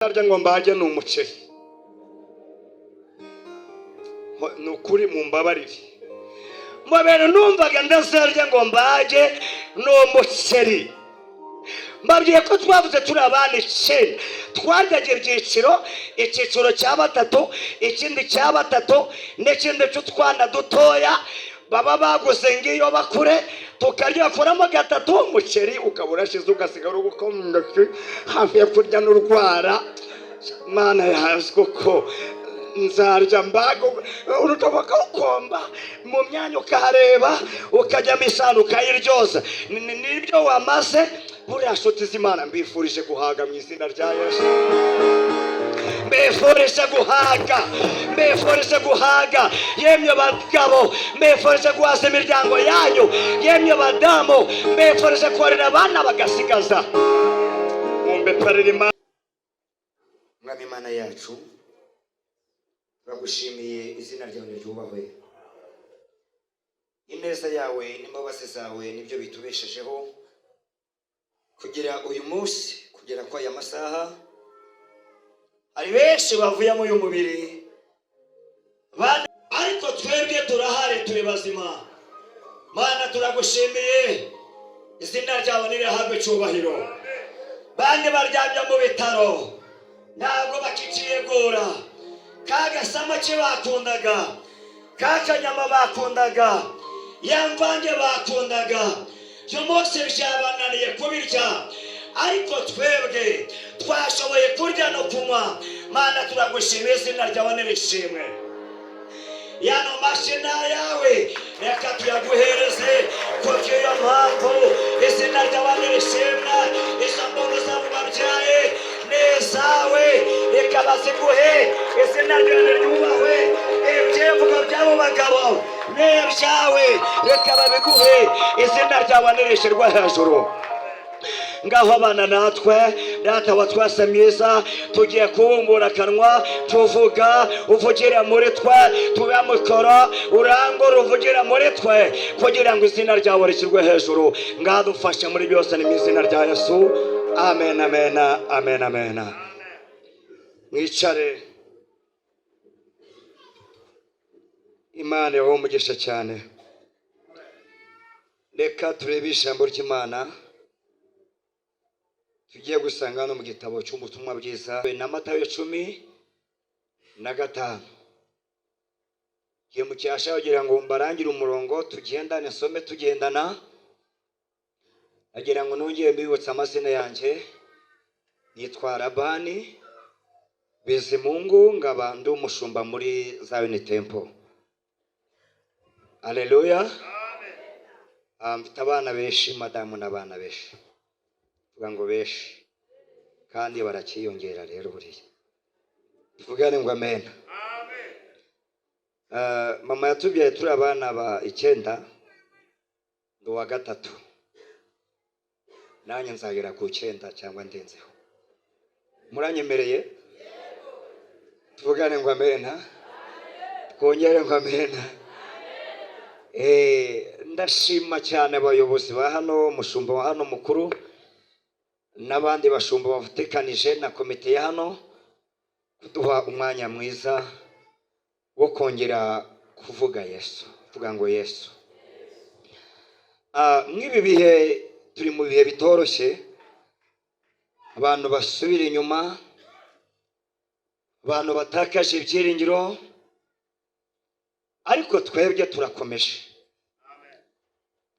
Ntarya ngo mbage ni umuceri. Ni ukuri mumbabarire, mu bintu numvaga ndazarya ngo mbage ni umuceri. Mbabwiye ko twavuze turi abana 9, twaryaga ibyiciro: icyiciro cya batatu, ikindi cya batatu, n'ikindi cy'utwana dutoya baba baguze ngiyo bakure, tukarya bakuramo gatatu. Umuceri ukaba urashize, ugasigara uri gukoma intoki hafi yo kurya n'urwara. Mana yazi koko nzarya mbaga. Urutobo ukawukomba mu myanya, ukahareba, ukajyamo isano, ukayiryoza. Nibyo wamaze. Buriya nshuti z'Imana, mbifurije guhaga mu izina rya Yesu. Mbifurije guhaga, mbifurije guhaga. Yemwe bagabo, mbifurije guhaza imiryango yanyu. Yemwe badamu, mbifurije korera abana bagasigaza. Mwumve parira Imana. Mwami Imana yacu, turagushimiye, izina ryawe ryubahwe. Ineza yawe n'imbabazi zawe nibyo bitubeshejeho kugera uyu munsi, kugera kwa aya masaha. Hari benshi bavuye muri uyu mubiri, ariko twebwe turahari, turi bazima. Mana, turagushimiye, izina ryawe nirihabwe icyubahiro. Bandi baryamye mu bitaro, ntabwo bakiciyegura ka gasamake bakundaga, ka kanyama bakundaga, ya mvange bakundaga. Uyu munsi byabananiye kubirya, ariko twebwe twashoboye kurya no kunywa. Mana, turagushimiye, izina ryawe nirishimwe. Yano mashina yawe reka tuyaguhereze kubw'iyo mpamvu. Izina ryawe nirishimwe. Izo mbogo zabo babyaye ni izawe, reka baziguhe. Izina ryawe ryubahwe. Ibyivugo by'abo bagabo ni ibyawe, reka babiguhe. Izina ryawe nirishyirwa hejuru. Ngaho abana natwe, Data wa twese mwiza. Tugiye kubumbura akanwa tuvuga, uvugira muri twe, tube mukoro urangure, uvugira muri twe kugira ngo izina ryawe rishyirwe hejuru. Ngaho dufashe muri byose, ni mu izina rya Yesu. Amen, amen, amen, amen. Mwicare. Imana ibahe umugisha cyane. Reka turebe ijambo ry'Imana tugiye gusanga hano mu gitabo cy'ubutumwa bwiza na Matayo 15. Ngiye mu cyasha kugira ngo mbarangire umurongo, tugendane, nsome tugendana. Agira ngo nongere mbibutse amazina yanjye: nitwa Rabani Bizimungu, ngaba ndi umushumba muri Zion Temple. Aleluya! Mfite abana benshi, madamu n'abana benshi, tuvuga ngo benshi kandi barakiyongera. Rero buriya tuvugane ngo amen. Mama yatubyaye turi abana ba 9, ndi uwa gatatu. Nanjye nzagera ku 9 cyangwa ndenzeho. Muranyemereye tuvugane ngo amen? Twongere ngo amen. Ndashima cyane abayobozi ba hano, umushumba wa hano mukuru n'abandi bashumba bafatikanije na komite ya hano kuduha umwanya mwiza wo kongera kuvuga Yesu, kuvuga ngo Yesu. Mw'ibi bihe turi mu bihe bitoroshye, abantu basubira inyuma, abantu batakaje ibyiringiro, ariko twebwe turakomeje.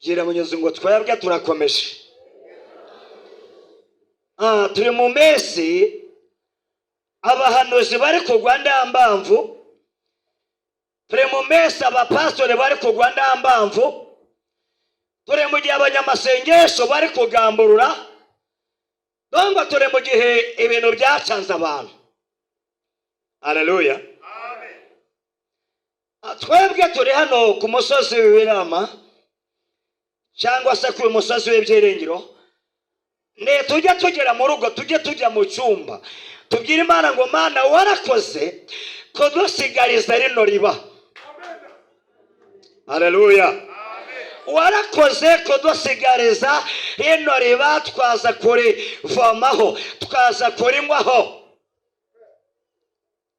Bwira munyuzi ngo twebwe turakomeje. Turi mu minsi abahanuzi bari kugwa ndambamvu, turi mu minsi abapasitori bari kugwa ndambamvu, turi mu gihe abanyamasengesho bari kugamburura dongo, turi mu gihe ibintu byacanze abantu. Aleluya! Twebwe turi hano ku musozi w'Ibirama cyangwa se ku musozi w'ibyiringiro. Tujye tugera mu rugo, tujye tujya mu cyumba, tubwire Imana ngo: "Mana, warakoze kudusigariza rino riba." Aleluya! Warakoze kudusigariza rino riba, twaza kurivomaho, twaza kurinywaho.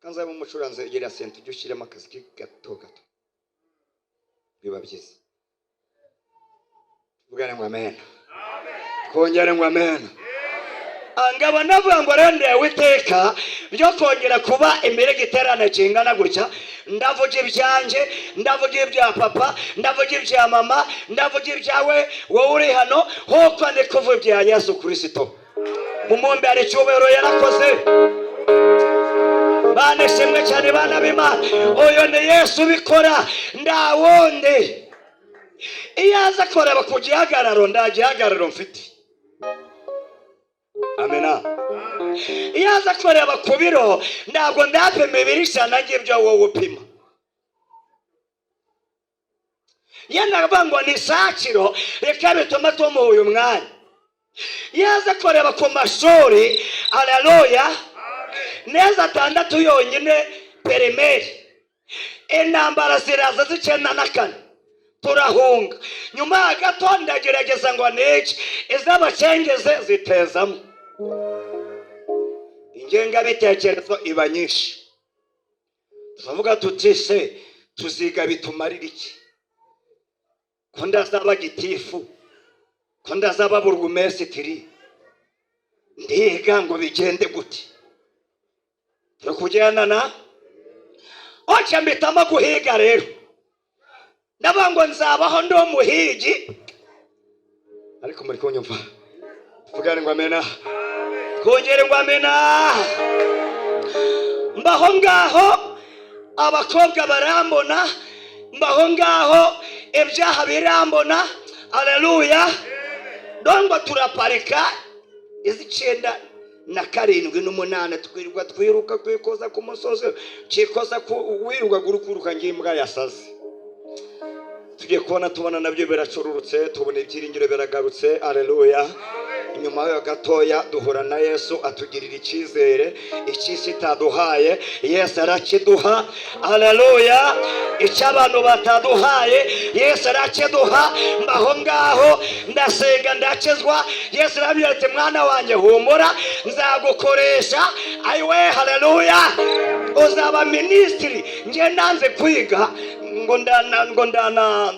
Kanzaba umucuranzi, gira sente ujye ushyiramo akazi gato gato, biba byiza. Tuvugane ngo amen, twongere ngo amen. Ngaba navuga ngo rero ndewe iteka ryo kongera kuba imirego iterane kingana gutya. Ndavuga ibyanjye, ndavuga ibya papa, ndavuga ibya mama, ndavuga ibyawe wowe uri hano, nk'uko ndi kuvuga ibya Yesu Kirisito. Mumumbe hari icyubahiro yarakoze. Bana ishimwe cyane, bana b'Imana. Uyu ni Yesu ubikora, nta wundi. Iyo aza kureba ku gihagararo, nta gihagararo mfite. Amena. Iyo aza kureba ku biro, ntabwo ndapima ibiro 100 ngibyo wowe upima. Iyo navuga ngo ni sakiro, reka bituma tumuha uyu mwanya. Iyo aza kureba ku mashuri, aleluya, neza 6 yonyine primaire. Intambara ziraza z'94, turahunga. Nyuma ya gato ndagerageza ngo niki iz'abacengeze zitezamo ingengabitekerezo iba nyinshi. Turavuga tuti: "Se tuziga bitumarira iki, ko ndazaba gitifu, ko ndazaba burugumesitiri? Ndiga ngo bigende gute?" Turi kugendana oce, mpitamo guhiga rero. Ndavuga ngo nzabaho ndi umuhigi. Ariko muri kunyumva? Tuvugane ngo amena. Twongere ngo amena. Mbaho ngaho, abakobwa barambona. Mbaho ngaho, ibyaha birambona. Aleluya. Ndongo turaparika iz'97 n'8, twirirwa twiruka, twikoza ku musozi, cikoza ku wirirwa uri kwiruka ng'imbwa yasaze. Tugiye kubona, tubona nabyo biracururutse, tubona ibyiringiro biragarutse. Aleluya. Inyuma yaho gatoya duhura na Yesu, atugirira icyizere. Icy'isi itaduhaye, Yesu arakiduha. Aleluya. Icyo abantu bataduhaye, Yesu arakiduha. Mbaho ngaho, ndasenga, ndakizwa. Yesu arabwira ati: "Mwana wanjye, humura, nzagukoresha." Ayiwe, haleluya, uzaba minisitiri. Njye nanze kwiga ngo ndana, ngo ndana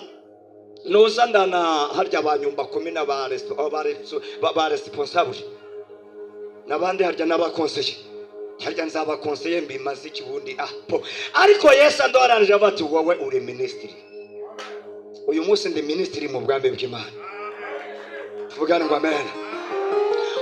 nuza ndana harya ba nyumba kumi na ba responsable n'abandi harya n'abakonseye harya, nzaba konseye mbimaze iki bundi? Ah po. Ariko Yesu andoranije bati: "Wowe uri minisitiri." Uyu munsi ndi minisitiri mu bwami bw'Imana. Tuvugane ngo amen.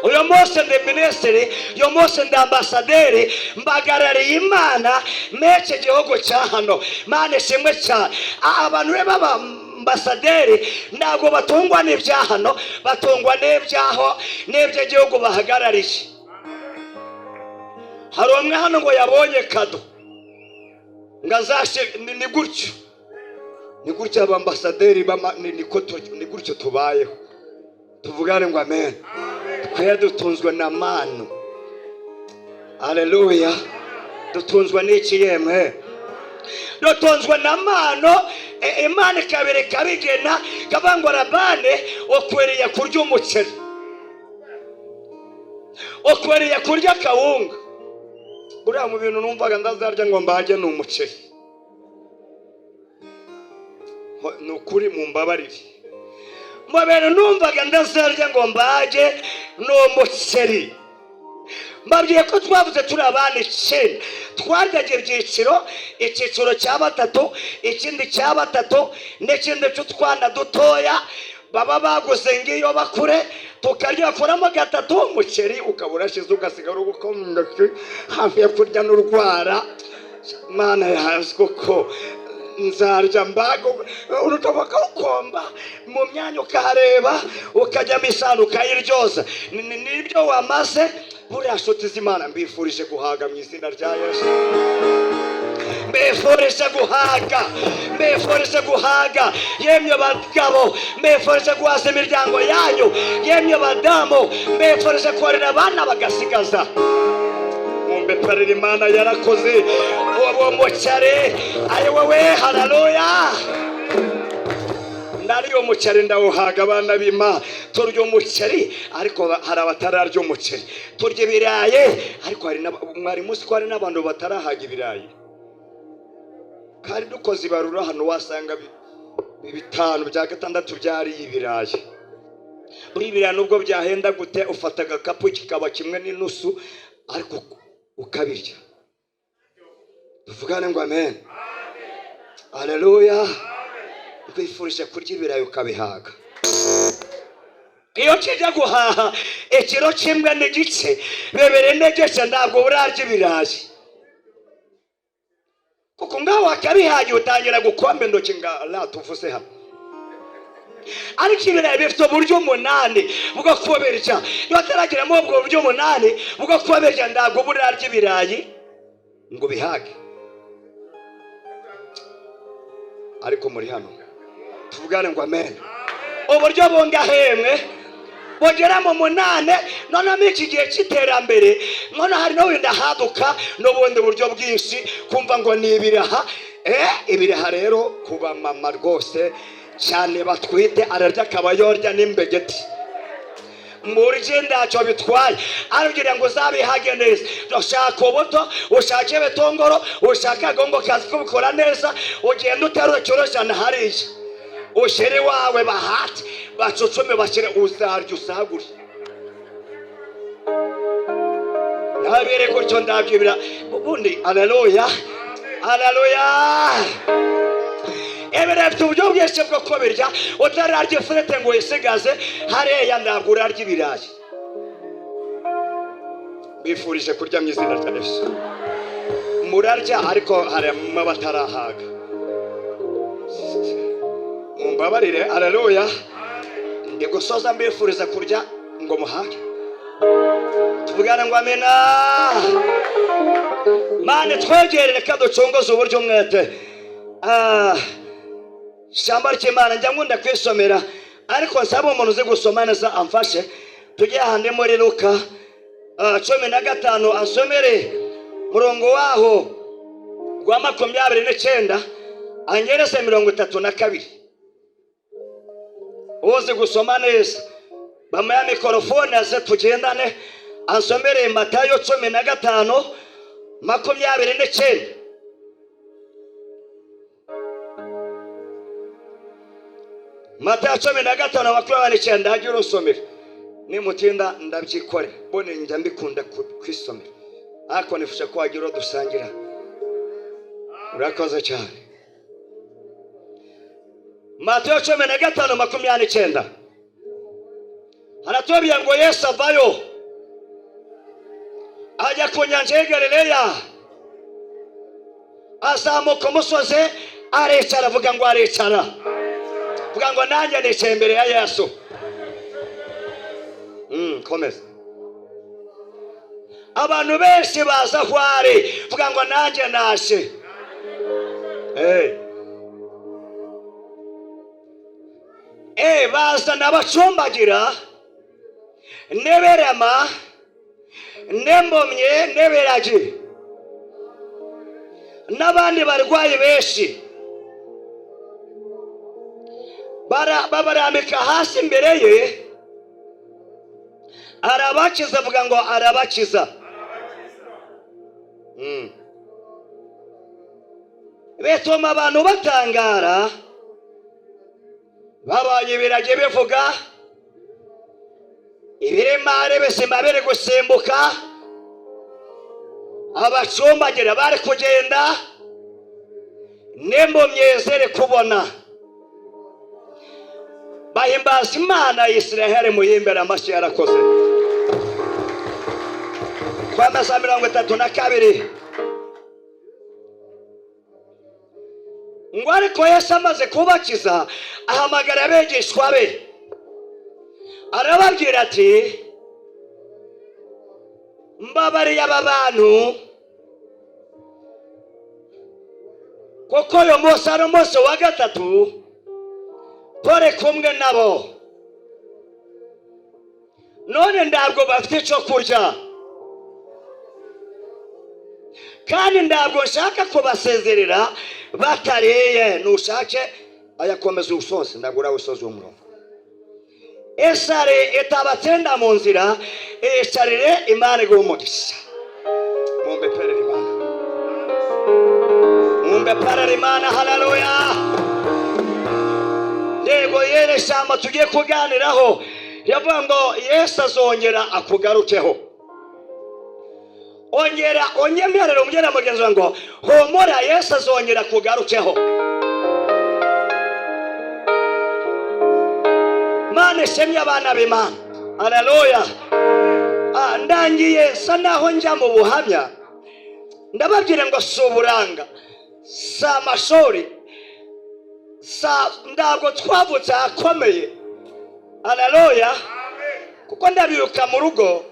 Uyu munsi ndi minisitiri, uyu munsi ndi ambasaderi, mbagarariye Imana mece gihugu cya hano. Mana ishimwe cyane. Abantu rero b'abambasaderi ntabwo batungwa n'ibya hano, batungwa n'ibyaho, n'iby'igihugu bahagarariye. Hari umwe hano ngo yabonye kado ngo azashe. Ni gutyo, ni gutyo abambasaderi, niko ni gutyo tubayeho. Tuvugane ngo amen. Twe dutunzwe na manu. Aleluya. Dutunzwe n'iki yemwe? Dutunzwe na mano. Imana ikabireka bigena, ikavuga ngo: "Rabane, ukwiriye kurya umuceri, ukwiriye kurya kawunga." Buriya mu bintu numvaga ndazarya ngo mbage ni umuceri. Ni ukuri, mumbabarire. Mu bintu numvaga ndazarya ngo mbage ni umuceri. Mbabwiye ko twavuze turi abana 9, twaryaga ibyiciro: icyiciro cya batatu, ikindi cya batatu, n'ikindi cy'utwana dutoya baba baguze ngiyo bakure, tukarya bakuramo gatatu. Umuceri ukaba urashize, ugasigara uri hafi yo kurya n'urwara. Mana yazi koko nzarya mbaga. Urukaba ukawukomba mu myanya, ukahareba, ukajyamo isano, ukayiryoza. Nibyo wamaze. Buriya nshuti z'Imana, mbifurije guhaga mu izina rya Yesu. Mbifurije guhaga, mbifurije guhaga. Yemwe bagabo, mbifurije guhaza imiryango yanyu. Yemwe badamu, mbifurije korera abana bagasigaza. Mumbe parira, Imana yarakoze. Uwo muceri, ayi wowe, haleluya. Nariye umuceri ndawuhaga, abana b'Imana. Turya umuceri, ariko hari abatararya umuceri. Turya ibirayi, ariko hari mwari muzi ko hari n'abantu batarahaga ibirayi? Kandi dukoze ibarura hano wasanga bitanu bya gatandatu byariye ibirayi. Buri ibirayi nubwo byahenda gute, ufata agakapu kikaba kimwe n'inusu, ariko ukabirya. Tuvugane ngo amen, aleluya. Nkwifurije kurya ibirayi ukabihaga. Iyo kijya guhaha ikiro kimwe n'igice, 2.5, ntabwo burarya ibirayi, kuko ngaho wakabihagiye utangira gukomba intoki nga la tuvuze hano. Ariko ibirayi bifite uburyo 8 bwo kubirya. Iyo utarageramo ubwo buryo 8 bwo kubirya, ntabwo burarya ibirayi ngo bihage. Ariko muri hano tuvugane ngo amen. Uburyo bungahemwe bugera mu 8. Noneho iki gihe cy'iterambere, none hari n'ubundi haduka n'ubundi buryo bwinshi, kumva ngo ni ibiraha. Ibiraha rero kuba mama rwose cyane batwite, ararya akaba yorya n'imbegeti. Murye ntacyo bitwaye, arubwira ngo uzabihage neza. Ushaka ubuto, ushake ibitunguru, ushake agongo kazi kubikora neza, ugenda uterura ikiro hariya, ushyire iwawe, bahate bacucume bashyire, uzarya usagure. Ntabere gutyo ndabyibira ubundi. Aleluya, aleluya. Ibirayi bifite uburyo bwinshi bwo kubirya. Utararya ifiriti ngo uyisigaze hariya, ntabwo urarya ibirayi. Bifurije kurya mu izina rya Yesu. Murarya, ariko harimo abatarahaga, mumbabarire. Aleluya. Ndi gusoza mbifuriza kurya ngo muhage. Tuvugane ngo amena. Mane twegere, reka ducunguze uburyo umwete. Ijambo ry'Imana njya nkunda kwisomera, ariko nsaba umuntu uzi gusoma neza amfashe, tujye ahandi muri Luka 15, asomere murongo waho rwa 29 angereze 32. Uzi gusoma neza bamuha mikorofone aze tugendane, ansomere Matayo 15:29. Matayo 15:29, hajya urusomera. Nimutinda ndabyikore, bone njya mbikunda kwisomera, ariko nifuje ko wagira uwo dusangira. Urakoze cyane. Matayo 15:29 haratubwiye ngo Yesu avayo ajya ku nyanja y'i Galileya, azamuka umusozi aricara. Avuga ngo aricara, avuga ngo nanjye nicaye imbere ya Yesu. Komeza. Abantu benshi baza aho ari. Vuga ngo nanjye naje. Hey. Bazana abacumbagira n'ibirema n'impumyi n'ibiragi n'abandi barwayi benshi, babarambika hasi imbere ye, arabakiza. Avuga ngo arabakiza. Bituma abantu batangara, babonye ibiragi bivuga, ibiremare bizima biri gusimbuka, abacumbagira bari kugenda, n'impumyi ziri kubona, bahimbaza Imana ya Israheli. Muyimbere amashyi, yarakoze. Kwameza 32 ngo ariko Yesu amaze kubakiza, ahamagara abigishwa be, arababwira ati: mbabariye aba bantu, kuko uyu munsi ari umunsi wa gatatu turi kumwe nabo, none ntabwo bafite icyo kurya, kandi ntabwo nshaka kubasezerera batariye. Nushake Ayakomeza usoze, ntabwo urawusoza uwo murongo. Isari itabatsinda mu nzira, iyicarire. Imana iguha umugisha. Mumbe perera Imana, mumbe perera Imana. Haleluya! Yego, yere shyamba tugiye kuganiraho yavuga ngo Yesu azongera akugarukeho. Ongera onyemerere, umubwira mugenzi wawe ngo humura, Yesu azongera akugarukeho. Mana ishimye, abana b'Imana. Haleluya! Ndangiye nsa naho njya mu buhamya. Ndababwira ngo si uburanga, si amashuri, ntabwo twavutse ahakomeye. Haleluya! Kuko ndabiruka mu rugo,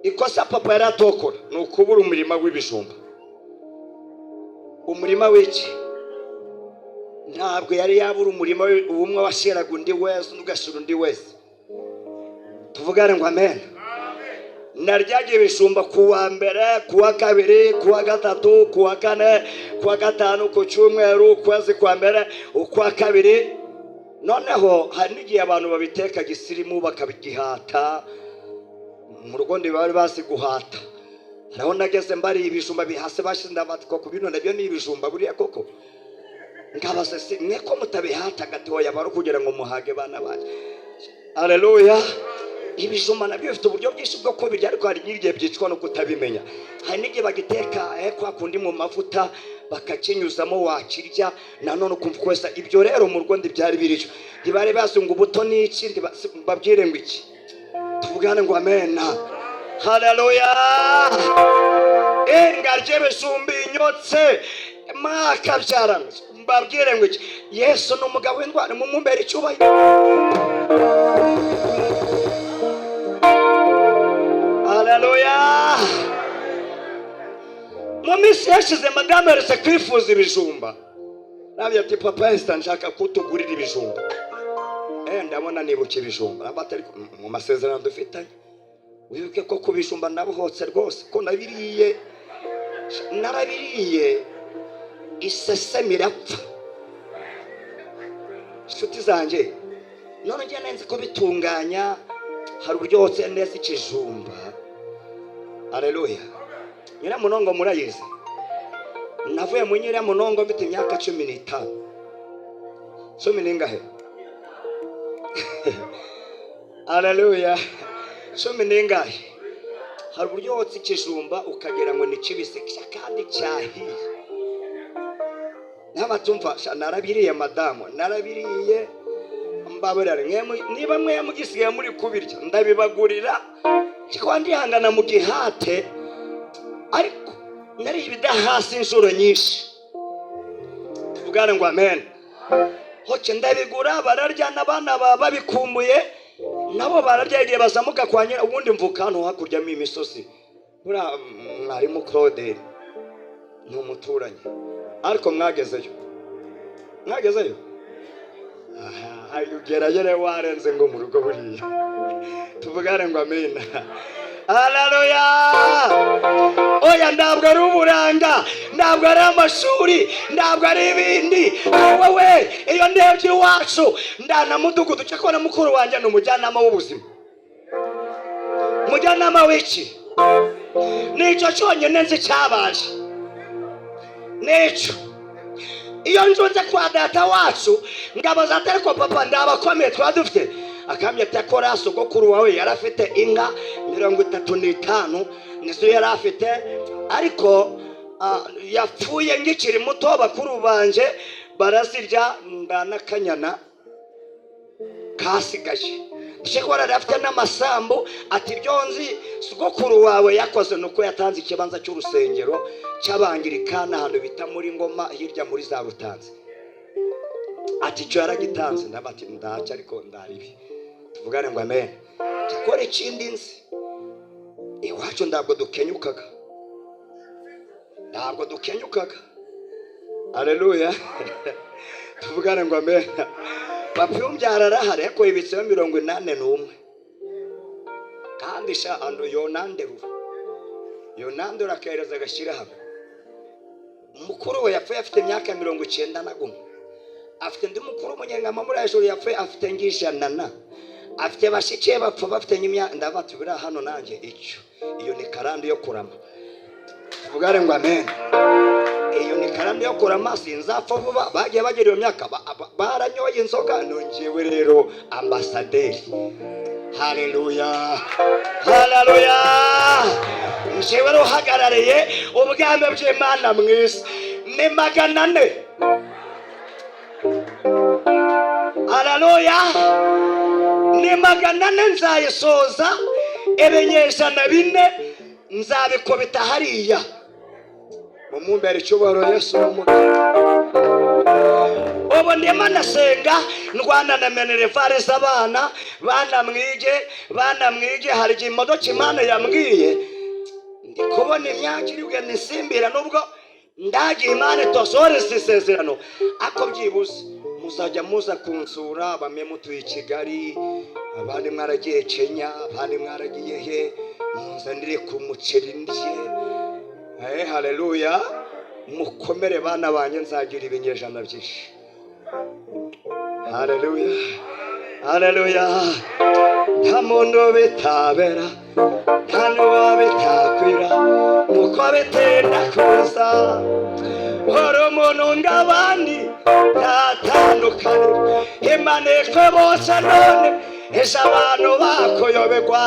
ikosa papa yari atokora ni ukubura umurima w'ibijumba. Umurima w'iki? Ntabwo yari yabura umurima umwe washyiraga undi wese, undi ugashyira undi wese. Tuvugane ngo amen. Naryaga ibijumba ku wa mbere, ku wa kabiri, ku wa gatatu, ku wa kane, ku wa gatanu, ku cyumweru, ukwezi kwa mbere, ukwa kabiri. Noneho hari n'igihe abantu babiteka gisirimu, bakabigihata. Mu rugo ntibari bazi guhata. Haraho nageze mbari ibijumba bihase, bashize ndabatwa ku bino, nabyo ni ibijumba buriya koko. Ngabaza se mwe ko mutabihata gatoya bari kugira ngo muhage bana banjye? Haleluya! Ibijumba nabyo bifite uburyo bwinshi bwo kubirya, ariko hari n'igihe byicwa no kutabimenya. Hari n'igihe bagiteka kwa kundi mu mavuta, bakakinyuzamo, wakirya nanone ukumva ukwesa. Ibyo rero mu rugo ntibyari biriyo, ntibari bazi ngo ubuto ni iki. Mbabwire ngo iki? Tuvugane ngo amena. Haleluya! Ngarye ibijumba inyotse mwakabyara. Mbabwire ngo iki? Yesu ni umugabo w'indwara, mumumbere icyubahiro. Haleluya! Mu minsi yashize madamu yaretse kwifuza ibijumba, nabyo ati papa Esther, nshaka ko utugurira ibijumba. Ndabona nibuka ibijumba atari mu masezerano dufitanye. Wibuke ko ku bijumba nabohotse rwose, ko nabiriye, narabiriye iseseme irapfa. Inshuti zanjye, none njye nzi ko bitunganya, hari uburyo wotse neza ikijumba. Haleluya! Nyiramunongo murayizi? Navuye mu Nyiramunongo mfite imyaka 15. Cumi n'ingahe? Haleluya! Cumi n'ingahe? Hari uburyo wotsa ikijumba ukagira ngo ni kibisi kandi cyahiye. N'abatumva, narabiriye madamu, narabiriye. Mbabarira, niba mwe mugisigaye muri kubirya, ndabibagurira kikaba ndihangana mu gihate, ariko nari ibidahasi inshuro nyinshi. Tuvugane ngo amen. Hoke ndabigura, bararya, n'abana baba babikumbuye nabo bararya igihe bazamuka kwa nyira. Ubundi mvuka hano hakurya mu imisozi. Buriya mwarimu Claude ni umuturanyi, ariko mwagezeyo, mwagezeyo? Aha, ugerayo warenze ngo mu rugo buriya. Tuvugane ngo amina. Haleluya! Oya, ntabwo ari uburanga, ntabwo ari amashuri, ntabwo ari ibindi. Wowe iyo ndebye iwacu ndanamudugudu, cyakora mukuru wanjye ni umujyanama w'ubuzima. Umujyanama w'iki? Nicyo cyonyine nzi cyabanje, nicyo. Iyo nzunze kwa data wacu ngabaza ati ariko papa, ndabakomeye twaba dufite? Akamya ati akora sogokuru wawe yari afite inka 35, nizo yari afite, ariko yapfuye ngikiri muto, bakuru banje barazirya, ndanakanyana kasigaye. Ndetse yari afite n'amasambu. Ati ibyo nzi sogokuru wawe yakoze ni uko yatanze ikibanza cy'urusengero cy'Abangirikani ahantu bita muri Ngoma, hirya muri za Rutanzi. Ati icyo yaragitanze. Ndabati ndacyo, ariko ndaribi. Tuvugane ngo amen. Cyakora ikindi nzi, iwacu ntabwo dukenyukaga, ntabwo dukenyukaga. Haleluya! Tuvugane ngo amen. Papa umbyara arahari, ariko yibitseho 81. Kandi sha ando yonanderura, yonandura akahereza agashyira hamwe. Mukuru we yapfuye afite imyaka 90 na gumwe. Afite undi mukuru w'umunyengama muri hejuru yapfuye, afite ngijana na afite bashiki be bapfa bafite nk'imyaka. Ndavuga buriya hano nanjye icyo, iyo ni karande yo kurama. Tuvugane ngo amen. Iyo ni karande yo kurama, sinzapfa vuba. Bagiye bagira iyo myaka baranyoye inzoga. Nongewe rero ambasaderi, haleluya, haleluya! Njyewe uhagarariye ubwami bw'Imana mu isi ni 400. Haleluya! Ni 400, nzayisoza. Ibinyejana 4 nzabikubita hariya. Mumumbere icyubahiro Yesu n'umugabo. Ubu ndimo ndasenga, ndwana na minerval z'abana. Bana mwige, bana mwige. Hari igihe imodoka Imana yambwiye, ndi kubona imyaka iri bugende isimbira, nubwo ndagiye Imana itosoreza isezerano, ako byibuze muzajya muza kunsura. Bamwe mutuye i Kigali, abandi mwaragiye Kenya, abandi mwaragiye he, munzanire ku muceri ndye. Haleluya! Mukomere bana banjye, nzagira ibinyejana byinshi. Haleluya, haleluya! Nta muntu bitabera, nta n'uwo bitakwira, nuko bitinda kuza. Uri umuntu ng'abandi, ntatandukaniro. Imanishwe bose none, ejo abantu bakuyoberwa.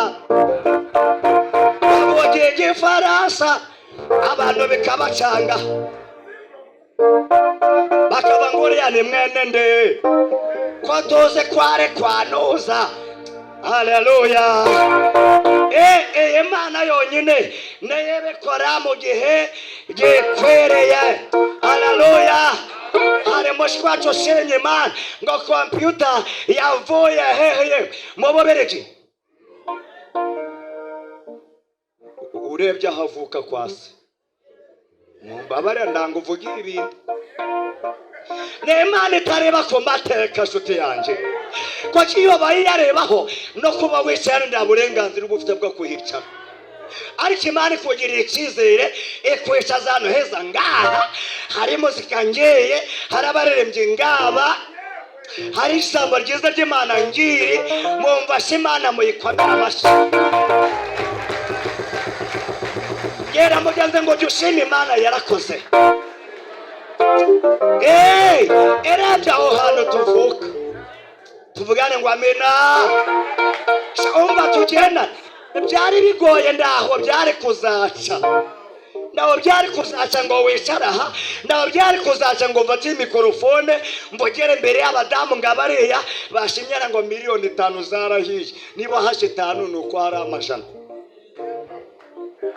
Bavuga Igifaransa, abantu bikabacanga, bakaba ngo uriya ni mwene nde, ko tuzi kware kwanuza. Haleluya! Imana yonyine niyo ibikora mu gihe gikwereye. Haleluya! Hari mushiki wacu ushimye Imana ngo kompiyuta yavuye hehe? Mu Bubirigi. Urebye aho avuka kwa se, mumbabare ndanga uvuge ibintu. Ni Imana itareba ku mateka, nshuti yanjye, kuko iyo bayiyarebaho no kuba wicaye nta burenganzira uba ufite bwo kuhicara. Ariko Imana ikugirira icyizere, ikwicaza ahantu heza ngaha, hari muzika ngeye, hari abaririmbyi ngaba, hari ijambo ryiza ry'Imana ngiri. Mumvashe Imana, muyikomere amashyi. Gera mugenzi ngo jya ushima Imana yarakoze. Erebye aho hantu tuvuka, tuvugane ngo amena. Umva tugenda, byari bigoye, ndaho byari kuzaca, ndaho byari kuzaca ngo wicare aha, ndaho byari kuzaca ngo mfate mikorofone mbogere imbere y'abadamu ngo abariya bashimyera ngo 5,000,000 zarahiye. Niba hashe 5 ni uko hari amajana.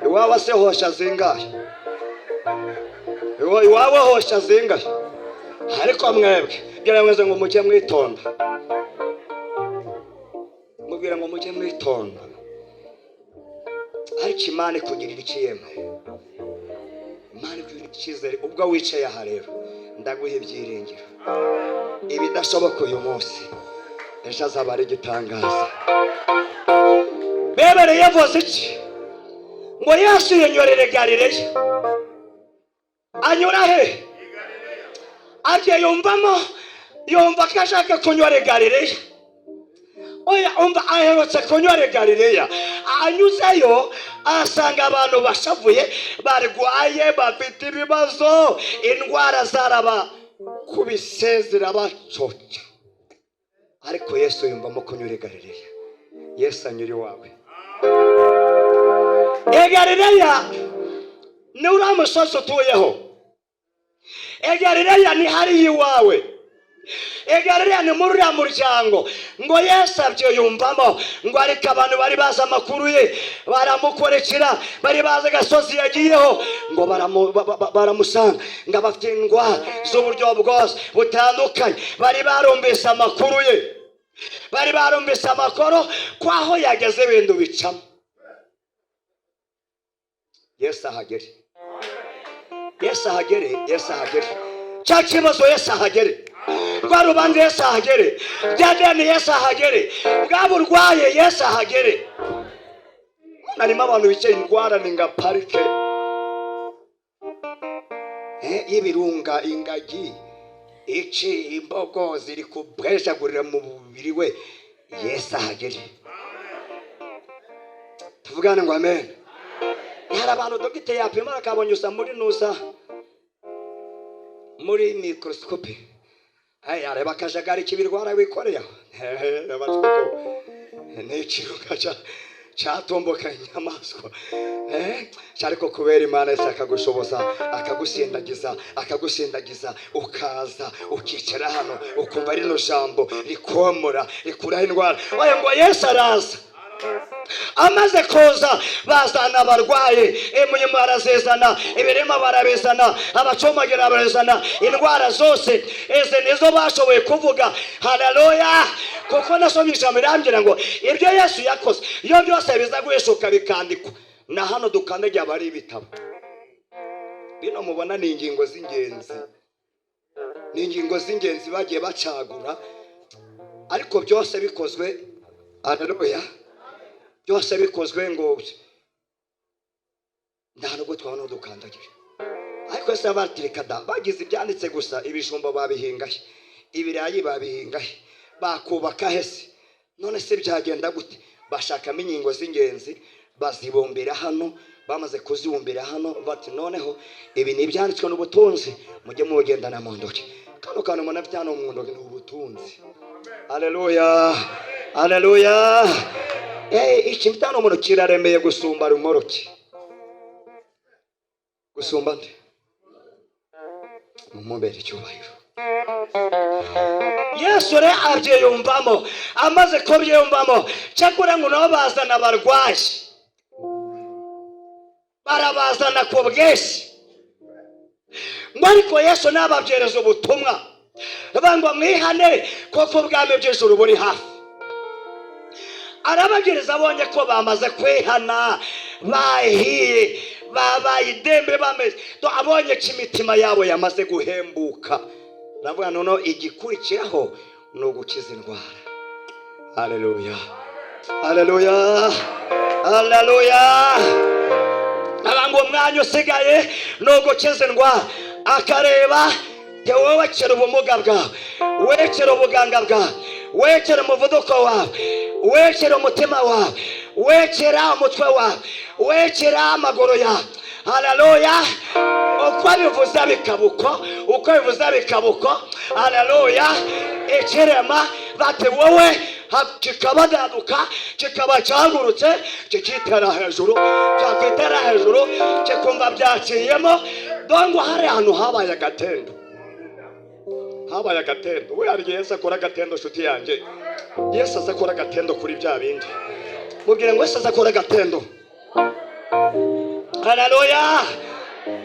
Iwawe se hosha zingahe? Iwawe hosha zingahe? Ariko mwebwe ngira mweze ngo mujye mwitonda, mubwira ngo mujye mwitonda. Ariko Imana ikugirira ikiyema, Imana ikugirira icyizere. Ubwo wicaye aha rero, ndaguha ibyiringiro. Ibidashoboka uyu munsi, ejo azaba ari igitangaza. Bebereye yavuze iki? Ngo Yesu yinyorere Galileya. Anyura he? Agiye yumvamo, yumva ko ashaka kunyura Galileya. Oya, umva, aherutse kunyura Galileya, anyuzeyo asanga abantu bashavuye, barwaye, bafite ibibazo, indwara zarabakubise zirabacoca. Ariko Yesu yumvamo kunyura Galileya. Yesu anyura iwawe. Galileya ni uriya musozi utuyeho. Galileya ni hariya iwawe. Galileya ni muri uriya muryango. Ngo Yesu abyo yumvamo ngo, ariko abantu bari bazi amakuru ye baramukurikira, bari bazi agasozi yagiyeho, ngo baramusanga, ngo abafite indwara z'uburyo bwose butandukanye bari barumvise amakuru ye, bari barumvise amakuru ko aho yageze ibintu bicamo. Yesu ahagere, Yesu ahagere, Yesu ahagere. Cya kibazo Yesu ahagere, rwa rubanza Yesu ahagere, rya deni Yesu ahagere, bwa burwaye Yesu ahagere. Harimo abantu bicaye indwara ni nka parike y'ibirunga, ingagi. Iki imbogo ziri kubwejagurira mu mubiri we. Yesu ahagere, tuvugane ngo amen. Hari abantu dogite yapima akabonyuza muri nusa, muri microscope, ay, areba akajagari k'ibirwara wikoreye aho. Ni ikiruka cyatomboka inyamaswa, ariko kubera Imana, Yesu akagushoboza, akagusindagiza, akagusindagiza, ukaza ukicara hano, ukumva rino jambo rikomora, rikuraho indwara. Oya, ngo Yesu araza. Amaze kuza, bazana abarwayi, imirimo barazizana, ibirima barabizana, abacomagira barazana, indwara zose izi nizo bashoboye kuvuga. Haleluya! Kuko nasomye ijambo irambwira ngo ibyo Yesu yakoze iyo byose biza guhishuka bikandikwa, na hano dukandagiye aba ari ibitabo. Bino mubona ni ingingo z'ingenzi, ni ingingo z'ingenzi bagiye bacagura, ariko byose bikozwe, haleluya, byose bikozwe ngo nta nubwo twabona dukandagira. Ariko se batireka da, bagize ibyanditse gusa, ibijumba babihingahe? Ibirayi babihingahe? Bakubaka hese? None se byagenda gute? Bashakamo ingingo z'ingenzi, bazibumbira hano. Bamaze kuzibumbira hano, bati: "Noneho ibi ni ibyanditswe n'ubutunzi, mujye mubugendana mu ntoki." Kano kantu umuntu afite hano mu ntoki ni ubutunzi. Haleluya, haleluya! Iki mfite hano mu ntoki kiraremeye gusumba rumoroki, gusumba nde? Mumubere icyubahiro. Yesu rero abyiyumvamo. Amaze kubyiyumvamo, cyakora ngo nabo bazana abarwayi, barabazana ku bwinshi ngo, ariko Yesu nababyereza ubutumwa, bavuga ngo: "Mwihane kuko ubwami bw'ijuru buri hafi." Arababwiriza, abonye ko bamaze kwihana, bahiye, babaye idembe, bameze, abonye ko imitima yabo yamaze guhembuka, aravuga: "Noneho igikurikiraho ni ugukiza indwara." Haleluya, haleluya, haleluya! Aba ngo umwanya usigaye ni ugukiza indwara. Akareba te: "Wowe kera ubumuga bwawe, wekera ubuganga bwawe, wekera umuvuduko wawe, wekera umutima wawe, wekera umutwe wawe, wekera amaguru yawe." Haleluya! Uko abivuze bikaba uko, uko bivuze bikaba uko. Haleluya! Ikirema bati: "Wowe," kikabadaduka, kikaba cyahagurutse, kikitera hejuru, cyakwitera hejuru kikumva byaciyemo. Dongo hari ahantu habaye agatendo, habaye agatendo. We, hari igihe Yesu akora agatendo, nshuti yanjye. Yesu aza akora agatendo kuri bya bindi. Mubwire ngo Yesu aza akora agatendo. Haleluya!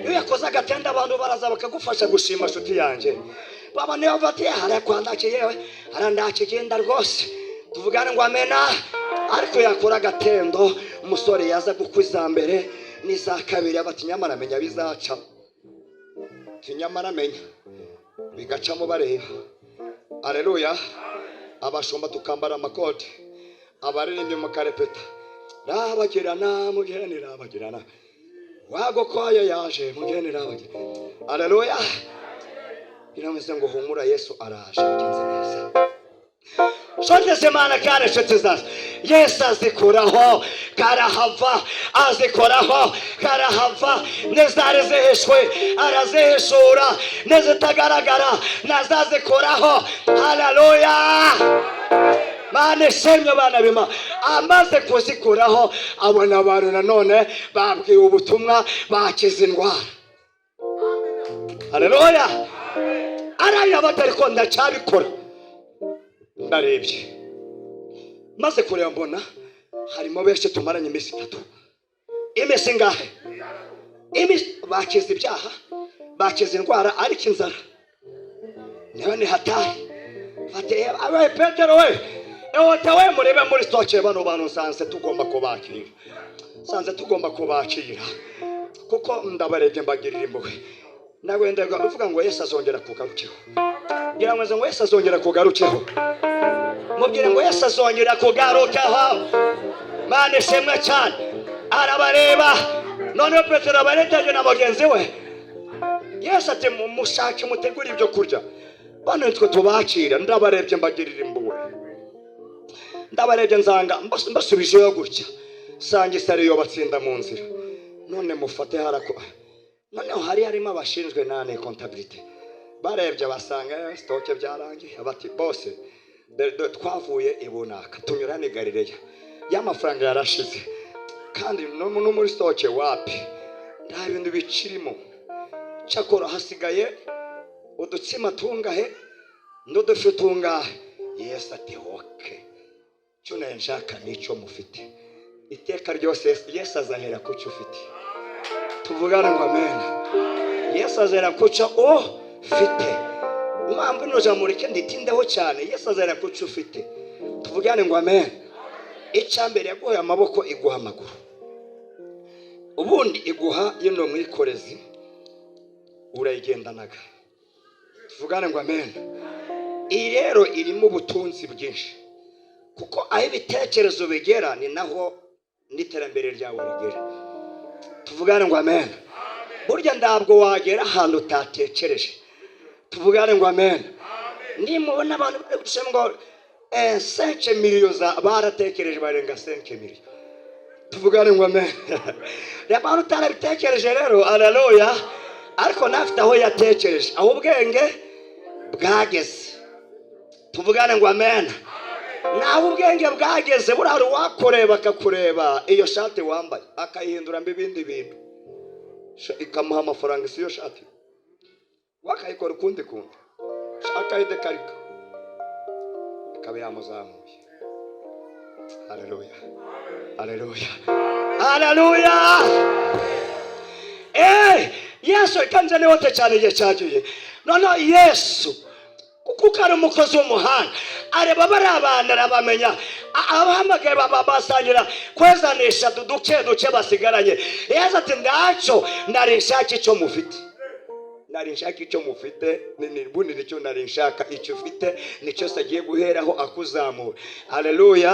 Iyo yakoze agatendo, abantu baraza bakagufasha gushima, nshuti yanjye. Baba niyo bati: "Harakwandakiye yewe, harandakigenda rwose." Tuvugane ngo amena. Ariko yakora agatendo, umusore yaza gukwiza mbere n'iza kabiri, bati: "Nyamara amenya bizaca." Nyamara amenya bigacamo bareba. Aleluya! Abashumba tukambara amakoti, abaririmbyi mukarepeta: "Rabagirana mugeni, rabagirana, wagokoye yaje mugeni, rabagirana." Aleluya! Birameze ngo humura, Yesu araje, bigenze neza. Nshuti z'Imana kandi inshuti zacu, Yesu azikuraho karahava, azikoraho karahava. N'izari zihishwe arazihishura, n'izitagaragara nazazikoraho. Haleluya! Mana ishimwe, bana bima. Amaze kuzikuraho, abona abantu nanone babwiwe ubutumwa, bakize indwara. Haleluya! Ararira bati: "Ariko ndacyabikora." "Ndarebye, maze kureba mbona harimo benshi tumaranye iminsi 3." Iminsi ingahe? Iminsi. Bakize ibyaha, bakize indwara, ariko inzara nayo ni hatari. Bati: "Abe Petero we, ewote we, murebe muri stock bano bantu, nsanze tugomba kubakira, nsanze tugomba kubakira, kuko ndabarebye mbagirira impuhwe." Nawe ndaga uvuga ngo Yesu azongera kugarukeho. Ngira ngo Yesu azongera kugarukeho. Mubwire ngo Yesu azongera kugarukaho. Mana ishimwe cyane! Arabareba noneho, Petero abareteje na mugenzi we. Yesu ati: "Mushake mutegure ibyo kurya." Bano nitwe tubakira. Ndabarebye mbagirira impuhwe, ndabarebye nsanga mbasubijeyo gutya, sanga isari yo batsinda mu nzira. None mufate harako. Noneho hari harimo abashinzwe nane comptabilité, barebye basanga stock byarangiye. Bati: "Bose twavuye i bunaka, tunyura ni Galileya, y'amafaranga yarashize, kandi no muri stock wapi, nta bintu bikirimo. Cyakora hasigaye udutsima tungahe n'udufi tungahe?" Yesu ati: "Okay, cyo nari nshaka nicyo mufite." Iteka ryose Yesu azahera ku cyo ufite. Tuvugane ngo amen. Yesu azahera ku cyo ufite. Impamvu ino jambo rike nditindeho cyane, Yesu azahera ku cyo ufite. Tuvugane ngo amen. Icya mbere, yaguhaye amaboko, iguha amaguru, ubundi iguha yino mwikorezi, urayigendanaga. Tuvugane ngo amen. Iyi rero irimo ubutunzi bwinshi, kuko aho ibitekerezo bigera ni naho n'iterambere ryawe rigera. Tuvugane ngo amen. Burya ntabwo wagera ahantu utatekereje. Tuvugane ngo amen. Nimubona abantu bari gucamo ngo 5 millions za baratekereje, barenga 5 millions. Tuvugane ngo amen. Reba abantu utarabitekereje rero, aleluya, ariko nafite aho yatekereje, aho ubwenge bwageze. Tuvugane ngo amen. Naho ubwenge bwageze, buriya hari uwakureba akakureba iyo shati wambaye, akayihinduramo ibindi bintu, ikamuha amafaranga. Si iyo shati wakayikora ukundi kuntu, akayidekarika, ikaba yamuzamuye. Haleluya, haleluya, haleluya! Yesu kanze niwote cyane, igihe cyagiye. Noneho Yesu, kuko ari umukozi w'umuhanga, areba bariya abantu arabamenya. Abahamagaye basangira kwezanisha duke duke basigaranye. Yesu ati: "Ndacyo nari nshaka icyo mufite, nari nshaka icyo mufite." Bundi nicyo nari nshaka, icyo ufite nicyo se agiye guheraho akuzamura. Haleluya,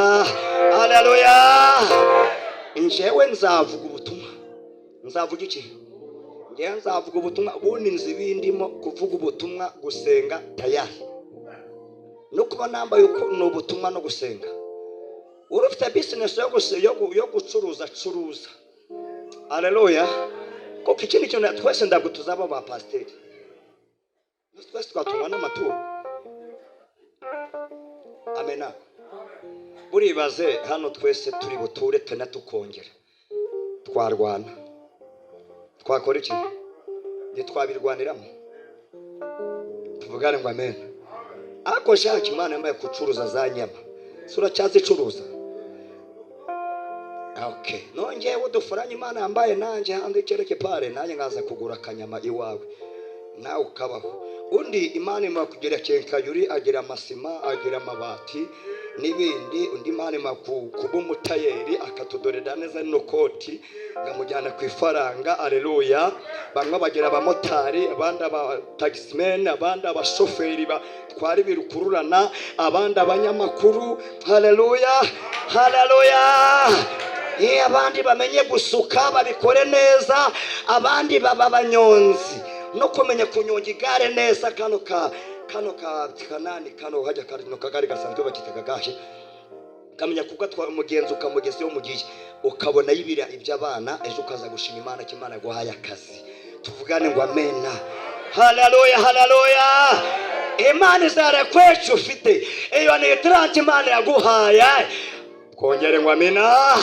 haleluya! Njyewe nzavuga ubutumwa. Nzavuga iki? Njyewe nzavuga ubutumwa. Ubundi nzi ibindimo: kuvuga ubutumwa, gusenga, tayari no kuba nambaye uko ni ubutumwa no gusenga. Uri ufite business yo gucuruza, curuza. Haleluya! Kuko ikindi kintu, twese ntabwo tuzaba ba pasiteri, twese twatungwa n'amaturo. Amena. Buribaze hano twese turi buture tena tukongera twarwana, twakora iki? Ntitwabirwaniramo. Tuvugane ngo amen. Ariko shaka Imana yambaye gucuruza za nyama, si uracyazicuruza? Okay, nongewe udufaranga Imana yambaye nanjye hanze kereke pare, nanjye nkaza kugura akanyama iwawe, nawe ukabaho. Undi Imana imuha kugira quincaillerie, agira amasima, agira amabati n'ibindi. Undi Imana imuha kuba umutayeri, akatudorera neza rino koti, nkamujyana ku ifaranga. Aleluya! Bamwe bagira abamotari, abandi abatagisimeni, abandi abashoferi batwara ibirukururana, abandi abanyamakuru. Haleluya, haleluya! Abandi bamenye gusuka, babikore neza, abandi baba abanyonzi no kumenya kunyonga igare neza. Kano ka kanani kano hajya kano kagare gasanzwe bakita kagaje, ukamenya kugatwara umugenzi ukamugeza iyo mugiye, ukabona yibira iby'abana, ejo ukaza gushima Imana ko Imana yaguhaye akazi. Tuvugane ngo amena. Haleluya, haleluya! Imana izarekweca ufite, iyo ni itaranti Imana yaguhaye. Twongere ngo amina.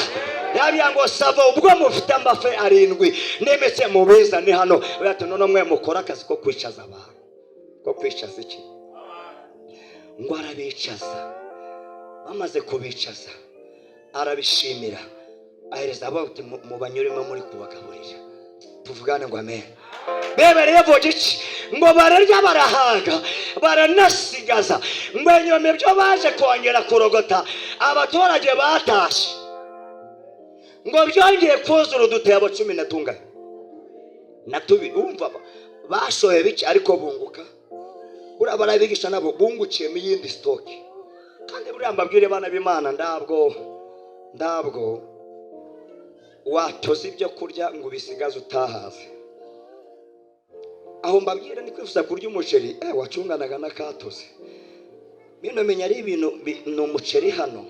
Yabya ngo sava ubwo mufite amafi arindwi n'imitse, mubizane hano. Bati: "None mwe mukora akazi ko kwicaza abantu, ko kwicaza iki?" Ngo arabicaza. Bamaze kubicaza, arabishimira, ahereza abo, ati: "Mubanyuremo muri kubagaburira." Tuvugane ngo amen. Bebereye vuga iki? Ngo bararya, barahaga, baranasigaza. Ngo nyuma ibyo baje kongera kurogota, abaturage batashye, ngo byongeye kuzura udutebo cumi na tungahe? Na tubiri. Umva, bashoye bike ariko bunguka. Buriya barabigisha nabo bungukiyemo iyindi stock. Kandi buriya mbabwire, bana b'Imana, ndabwo watoza ibyo kurya ngo ubisigaze utahaze. Aho mbabwira ni kwifuza kurya umuceri wacunganaga n'akatose. Bino menya ari ibintu ni umuceri hano,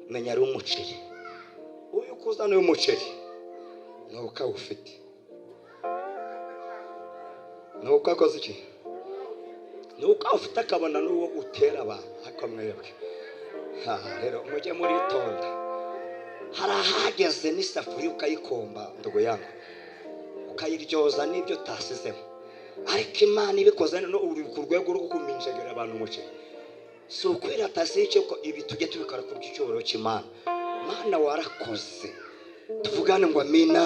menya ari umuceri. Uyu kuzana uyu muceri ni uko awufite, ni uko akoze iki, ni uko awufite akabona n'uwo utera abantu. Ariko mwebwe rero mujye muritonda, hari ahageze n'isafuriya ukayikomba ndugu yangu, ukayiryoza n'ibyo utasizemo. Ariko Imana ibikoze no uri ku rwego rwo kuminjagira abantu umuceri. Si ukwirata, si icyo ko ibi tujye tubikora ku bw'icyubahiro cy'Imana. Mana warakoze, tuvugane ngo amina,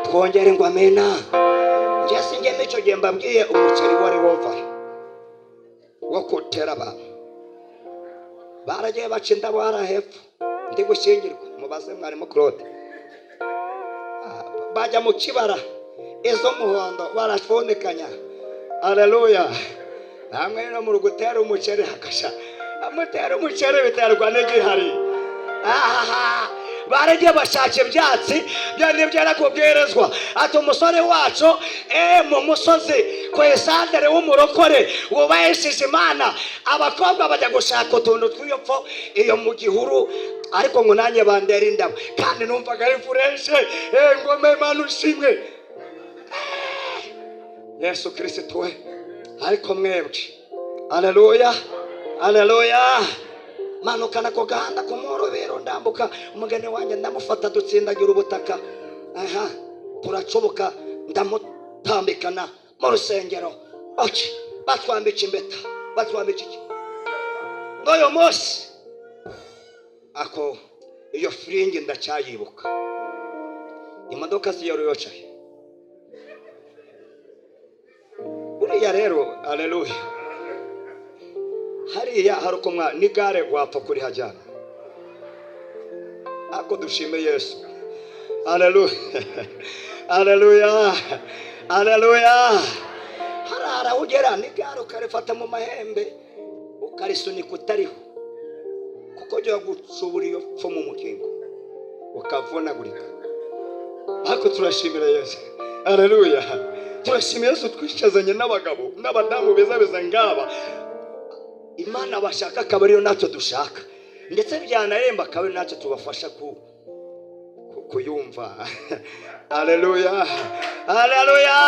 twongere ngo amina. Njye sinjye icyo gihe mbabwiye umuceri wari wova wo gutera abantu. Baragiye baca indabo hariya hepfo, ndi gushyingirwa, mubaze mwarimu Claude. Bajya mu kibara iz'umuhondo barafundikanya. Haleluya. Namwe no mu gutera umuceri hakasha, amutera umuceri biterwa n'igihari. Baragiye bashaka ibyatsi bya nibyo yarakubwirizwa. Ati umusore wacu mu musozi ku isandere w'umurokore wubahishije Imana, abakobwa bajya gushaka utuntu tw'iyopfo iyo mu gihuru, ariko ngo nanjye bandera indabo, kandi numvaga ari fureshe. Ngome Imana ushimwe Yesu Kristo we. Ariko mwebwe, haleluya, haleluya. Manukana ku gahanda ku mworobero, ndambuka umugeni wanjye ndamufata, dutsindagira ubutaka, aha turacoboka, ndamutambikana mu rusengero. Oke, batwambika impeta, batwambika iki. N'uyu munsi ako iyo firingi ndacyayibuka. Imodoka ziyoruyocaye uriya rero, haleluya. Hariya hari uko n'igare wapfa kurihajyana. Ako dushime Yesu. Haleluya, haleluya, haleluya. Harara ugera n'igare ukarifata mu mahembe ukarisunika utariho, kuko ryo gucubura iyo pfo mu mukingo ukavunagurika. Ariko turashimira Yesu. Haleluya. Turashimira Yesu twicazanye n'abagabo n'abadamu beza beza ngaba. Imana bashaka akaba ariyo natwe dushaka, ndetse byanaremba akaba ari natwe tubafasha kuyumva. Haleluya, haleluya.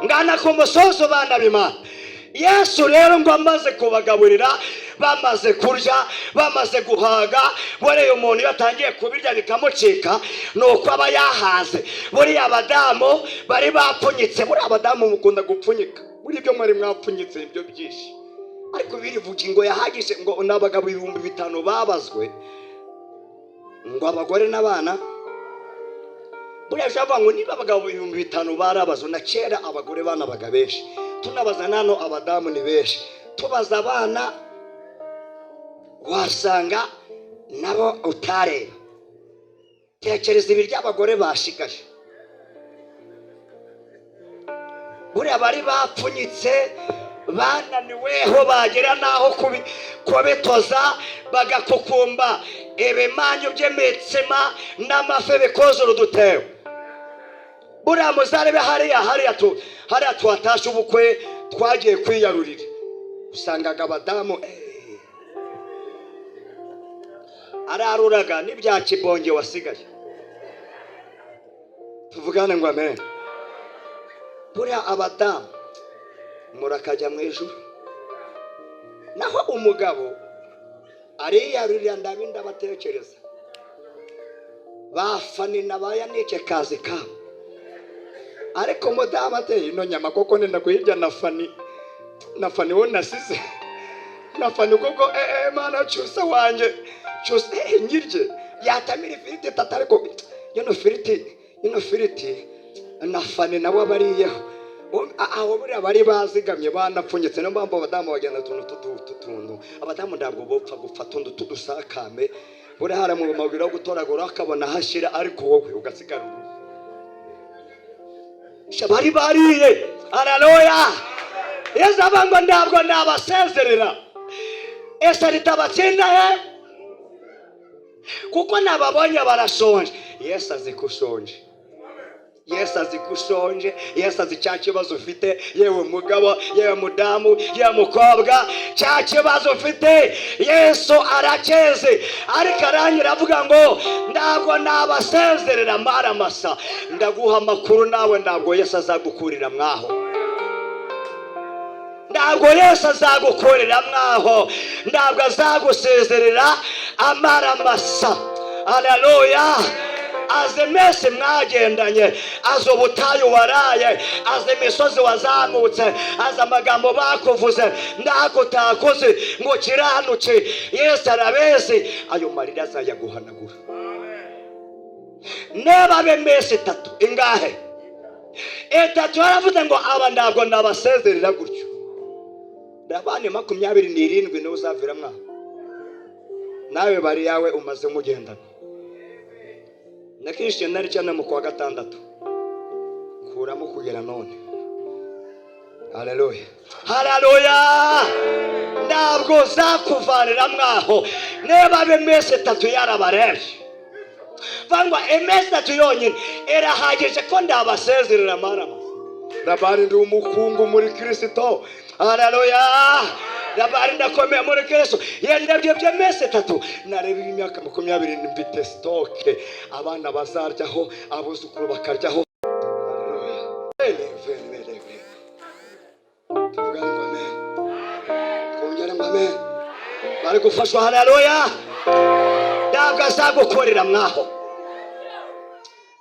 Ngana ku musozo bana b'Imana. Yesu rero ngo amaze kubagaburira, bamaze kurya, bamaze guhaga, buriya umuntu iyo atangiye kubirya bikamucika ni uko aba yahaze. Buriya abadamu bari bapfunyitse, buriya abadamu mukunda gupfunyika, buriya ibyo mwari mwapfunyitse ibyo byinshi. Ariko birivuga ngo yahagije ngo n'abagabo 5000 babazwe, ngo abagore n'abana. Buriya ashobora ngo niba abagabo 5000 barabazwe, na kera abagore banabaga benshi, tunabaza nano abadamu ni benshi, tubaza abana wasanga nabo utareba. Tekereza ibiryo abagore bashigaje, buriya bari bapfunyitse, bananiweho, bagera naho kubitoza bagakukumba ibimanyu by'imitsima n'amafi bikozura udutebo. Buriya muzarebe hariya, hariya twatashe ubukwe twagiye kwiyarurira, usangaga abadamu araruraga n'ibya kibonge wasigaye. Tuvugane ngo amen. Buriya abadamu murakajya mu ijuru, naho umugabo ariyarurira ndabinda batekereza bafani nabaya nike kazi kabo. Ariko umudamu ateye ino nyama koko nenda kuyirya na fani, na fani wo nasize na fani koko mana cyusa wanjye cyusa nyirye yatamira ifiriti tata, ariko ino firiti na fani nabo bariyeho. Aho buriya bari bazigamye banapfunyitse. Niyo mpamvu abadamu bagenda utuntu tutuntu, abadamu ntabwo bopfa gupfa tundu tudusakame. Buriya hari mu mabwira yo gutoragura akabona hashira, ariko wowe ugasigara uruhu. Bari bariye. Haleluya. Yesu avuga ngo ntabwo nabasezerera, ese ritabatsinda he? Kuko nababonye barashonje. Yesu azi ko ushonje, Yesu azi ko ushonje, Yesu azi cya kibazo ufite, yewe mugabo, yewe mudamu, yewe mukobwa, cya kibazo ufite Yesu arakizi. Ariko arangira avuga ngo ntabwo nabasezerera maramasa. Ndaguha amakuru nawe, ntabwo Yesu azagukurira mwaho, ntabwo Yesu azagukorera mwaho, ntabwo azagusezerera amaramasa. Haleluya! Azi iminsi mwagendanye, azi ubutayu waraye, azi imisozi wazamutse, azi amagambo bakuvuze ndako utakoze ngo kiranuke. Yesu arabizi, ayo marira azayaguhanagura. Niba abe iminsi itatu, ingahe? Itatu. Yaravuze ngo aba ntabwo nabasezerera gutyo. Ndabane 27 niwe uzavira mwaho, nawe bari yawe umaze mugendana. Nakishyuye nari cyane mu kwa gatandatu kuramo kugera none. Haleluya, haleluya! Ntabwo uzakuvanira mwaho niba abe iminsi itatu yarabarebye. Vangwa iminsi itatu yonyine irahagije ko ndabasezerera marama. Labani, ndi umukungu muri Kirisito. Haleluya! Labani, ndakomeye muri Kirisito. Yendebye by'iminsi itatu, nareba imyaka 20 mfite stock, abana bazaryaho, abuzukuru bakaryaho. Haleluya! Vele, vele, vele. Tuvugane ngo amen, twongere ngo amen. Bari gufashwa. Haleluya! Ntabwo azagukorera mwaho.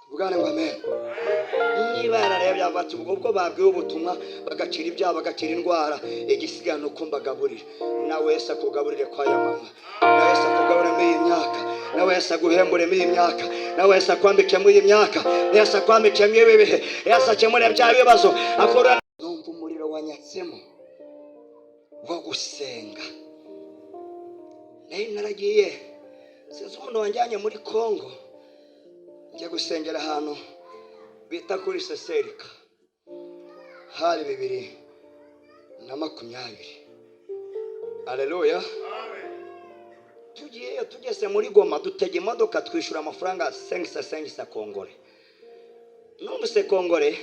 Tuvugane ngo amen. Niba yararebye avuga ati ubwo babwiwe ubutumwa, bagakira ibyaha, bagakira indwara, igisigaye ni uko mbagaburira. Nawe Yesu akugaburire kwa ya mama, nawe Yesu akugaburire muri iyi myaka, nawe Yesu aguhembure muri iyi myaka, nawe Yesu akwambike muri iyi myaka, Yesu akwambike muri ibi bihe, Yesu akemure bya bibazo akora. Numva umuriro wanyatsemo wo gusenga. Nari naragiye, sinzi umuntu wanjyanye muri Kongo, njya gusengera ahantu bita kuri Seserika, hari 2020. Aleluya! Tugiyeyo, tugeze muri Goma, dutega imodoka, twishyura amafaranga 500 500 kongore. Numvise kongore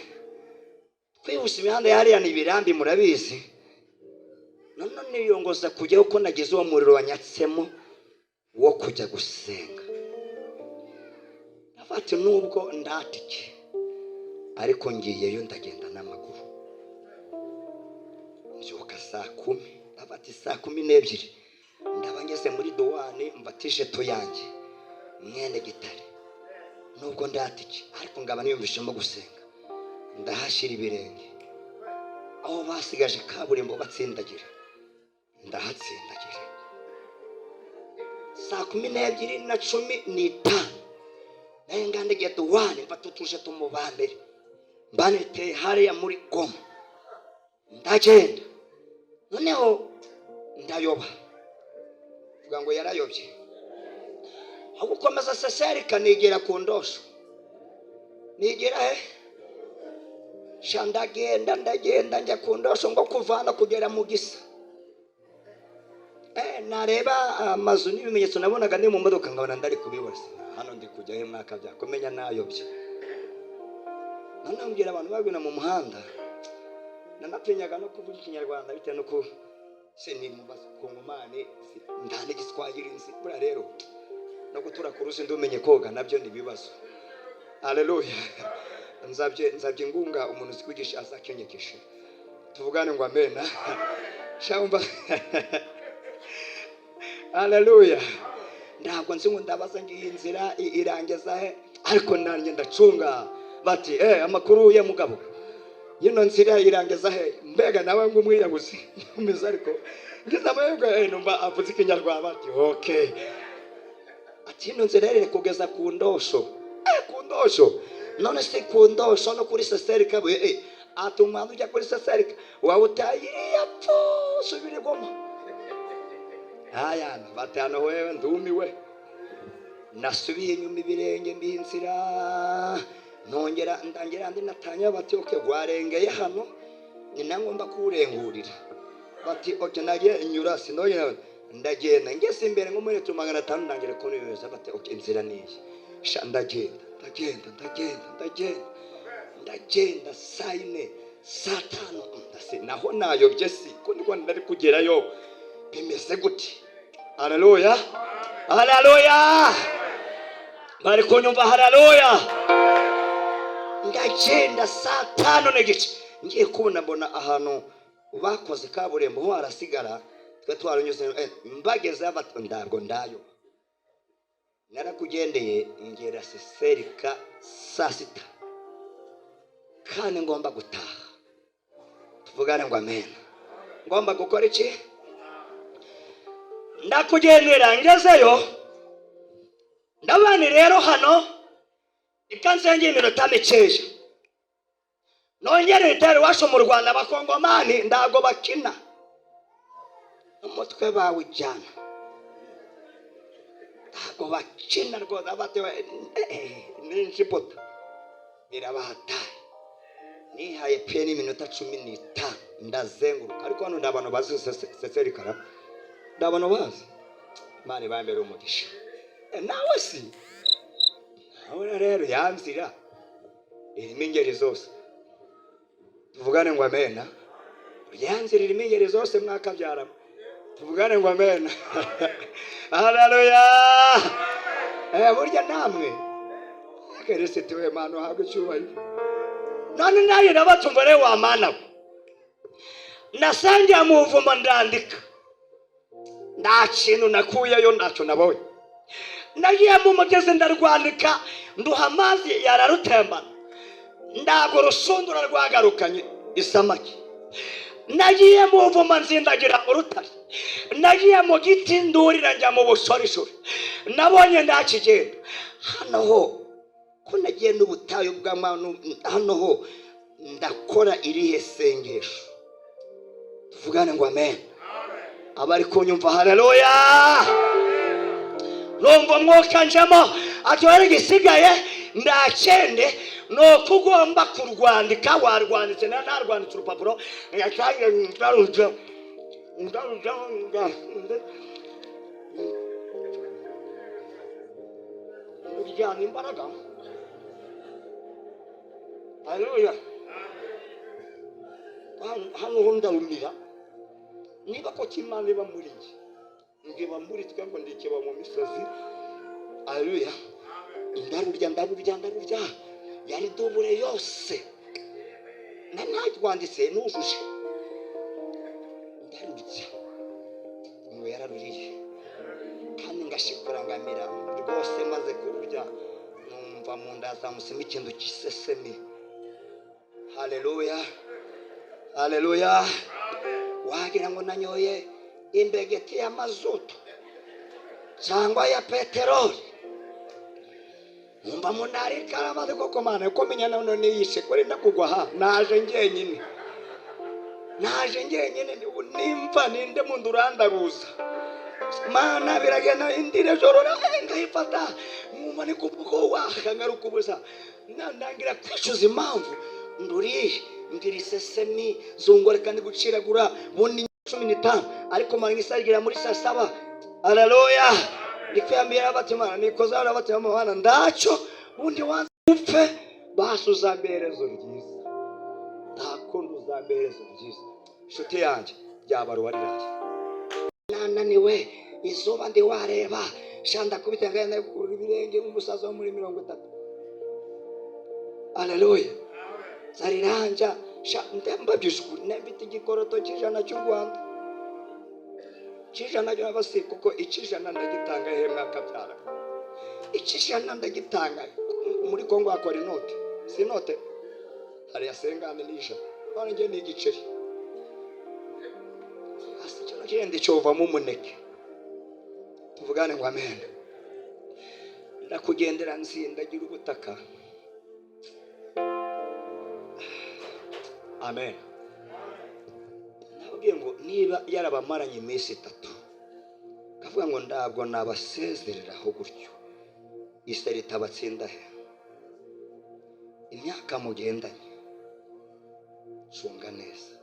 twihuse, imihanda ya hariya ni ibirambi, murabizi. None niyongoza kujyaho ko nagize uwo muriro wanyatsemo wo kujya gusenga. Nafati nubwo ndatike ariko ngiyeyo, ndagenda n'amaguru. Mbyuka saa 10, ndafata saa 12 ndaba ngeze muri duwane, mfata ijeto yanjye mwene gitare. Nubwo ndatike ariko ngaba niyumvishemo gusenga, ndahashyira ibirenge aho basigaje kaburimbo batsindagira, ndahatsindagira. 12:15 nayo ngandagiye duwane, mfata utujeto mu ba mbere, mbaneteye hariya muri Goma. Ndagenda, noneho ndayoba. Vuga ngo yarayobye. Aho gukomeza Seserika, nigera ku Ndosho. Nigera he? Sha, ndagenda, ndagenda, njya ku Ndosho ngo kuvana kugera mu Gisa. Nareba amazu n'ibimenyetso nabonaga ndi mu modoka, nkabona ndari kubibona. Hano ndi kujya he? Mwaka byakumenya nayobye. Noneho mbwira abantu bagwina mu muhanda, nanatinyaga no kuvuga Ikinyarwanda bitewe nuko se ni mu bakongomani, nta n'igiswahili nzi. Buriya rero no gutura ku ruzi ndumenye koga nabyo ni ibibazo. Haleluya! Nzabye ngunga umuntu uzi kwigisha azakenyegesha. Tuvugane ngo amena. Shamba, haleluya! Ntabwo nzi ngo ndabaza ngo iyi nzira irangeza he, ariko nanjye ndacunga. Bati amakuru ya mugabo, yino nzira irangeza he? Mbega nawe ngo umwiyabuzi umeze, ariko ngize amahirwe numva avuze Ikinyarwanda. Bati okay. Ati ino nzira rero kugeza ku Ndosho. Ku Ndosho? None se ku Ndosho no kuri Seseri Kabuye? Ati umuhanda ujya kuri Seseri waba utayiriya pfu, subira i Goma. Aya batanu, wewe, ndumiwe. Nasubiye inyuma ibirenge mbinzira, nongera ndangira andi natanya. Bati okay, gwarengeye hano, ni na ngomba kuwurengurira. Bati okay. Nagiye nyura, sinongera, ndagenda, ngeze imbere nko muri metero 500 ndangira kubona. Bati okay, inzira niyi. Sha, ndagenda, ndagenda, ndagenda, ndagenda. Ndagenda saa 4, saa 5, ndase naho nayobye, si ko ndiko ndari kugerayo, bimeze gute? Haleluya, haleluya, bari kunyumva? Haleluya. Ndagenda saa 5:30, ngiye kubona mbona ahantu bakoze kaburimbo ho harasigara, twe twarunyuze. Mbageze ntabwo ndayo narakugendeye, ngera Seserika saa 6 kandi ngomba gutaha. Tuvugane ngo amen. Ngomba gukora iki? Ndakugendera, ngezeyo ndabani rero hano ikansenge iminota mikeya nongere itari iwacu mu Rwanda. Abakongomani ntabwo bakina, umutwe bawujyana, ntabwo bakina rwose, abatewe n'injibuta birabahataye. Nihaye pe n'iminota 15 ndazenguruka, ariko hano ndabantu bazi Seserikara, ndabantu bazi. Imana ibambere umugisha. Nawe si nawe rero yanzira irimo ingeri zose. Tuvugane ngo amena. Yanzira irimo ingeri zose mwakabyara. Tuvugane ngo amena. Haleluya. Burya namwe Kristo we Mana uhabwe icyubahiro. None nayo nabatumva rero wa Mana we, nasangiye mu buvumo ndandika, nta kintu nakuyeyo, ntacyo nabonye. Nagiye mu mugezi ndarwandika, nduha amazi yararutembana, ntabwo urushundura rwagarukanye isamaki. Nagiye mu buvumo nzindagira urutare, nagiye mu giti ndurira njya mu bushorishori, nabonye ndakigenda. Hano ho ko nagiye n'ubutayu bw'amanu, hano ho ndakora irihe sengesho? Tuvugane ngo amen. Abari kunyumva haleluya. Numva umwuka njemo ati igisigaye ndakende nuko ugomba kurwandika. Warwanditse? Narwanditse urupapuro ndarujyana imbaraga. Haleluya. Hano ho ndarumira niba ko Imana iba muri njye, ngiba muri twe ngo ndikeba mu misozi. Haleluya. Ndarurya ndarurya ndarurya, yari dubure yose narwanditse nujuje, ndarurya ngo yararuriye kandi ngashikurangamira rwose. Maze kururya numva mu nda hazamutsemo ikintu cy'isesemi. Haleluya, haleluya. Wagira ngo nanyoye imbegeti y'amazutu cyangwa ya peteroli. Numva munari karamaze koko. Mana uko menya none niyishe kuri ndakugwa ha, naje njyenyine, naje njyenyine, nimva ninde mundu urandaruza. Mana biragenda indire joro ndayifata nkumva ni kuvuga wakangaruka ubusa, ndangira kwicuza impamvu nduriye, ngira isesemi zungoreka ndi guciragura bundi 15, ariko mara ngisagira muri saa 7. Haleluya. Nikwambira batima nikoza batima mwana ndacho bundi wanze upfe basi uzamberezo ryiza, ntakundi uzamberezo ryiza. Inshuti yanjye ryabaruwa riraye, nananiwe izuba ndi wareba shanda kubita ngenda kuri ibirenge nk'umusaza wo muri 30. Haleluya. Zariranja ndemba byishukuri nembite igikoroto cy'ijana cy'u Rwanda, cy'ijana cy'abasi, kuko icy'ijana ndagitanga he mwakabyara, icy'ijana ndagitanga. Muri Kongo hakora inote, si inote hari ya sengane n'ijana, none njye ni igiceri hasi kino kirende cyovamo umuneke. Tuvugane ngo amen. Ndakugendera nzindagira ubutaka. Amen. Nababwiye ngo niba yarabamaranye iminsi 3, kavuga ngo ntabwo nabasezereraho gutyo, iseri itabatsinda he. Imyaka mugendanye cunga neza,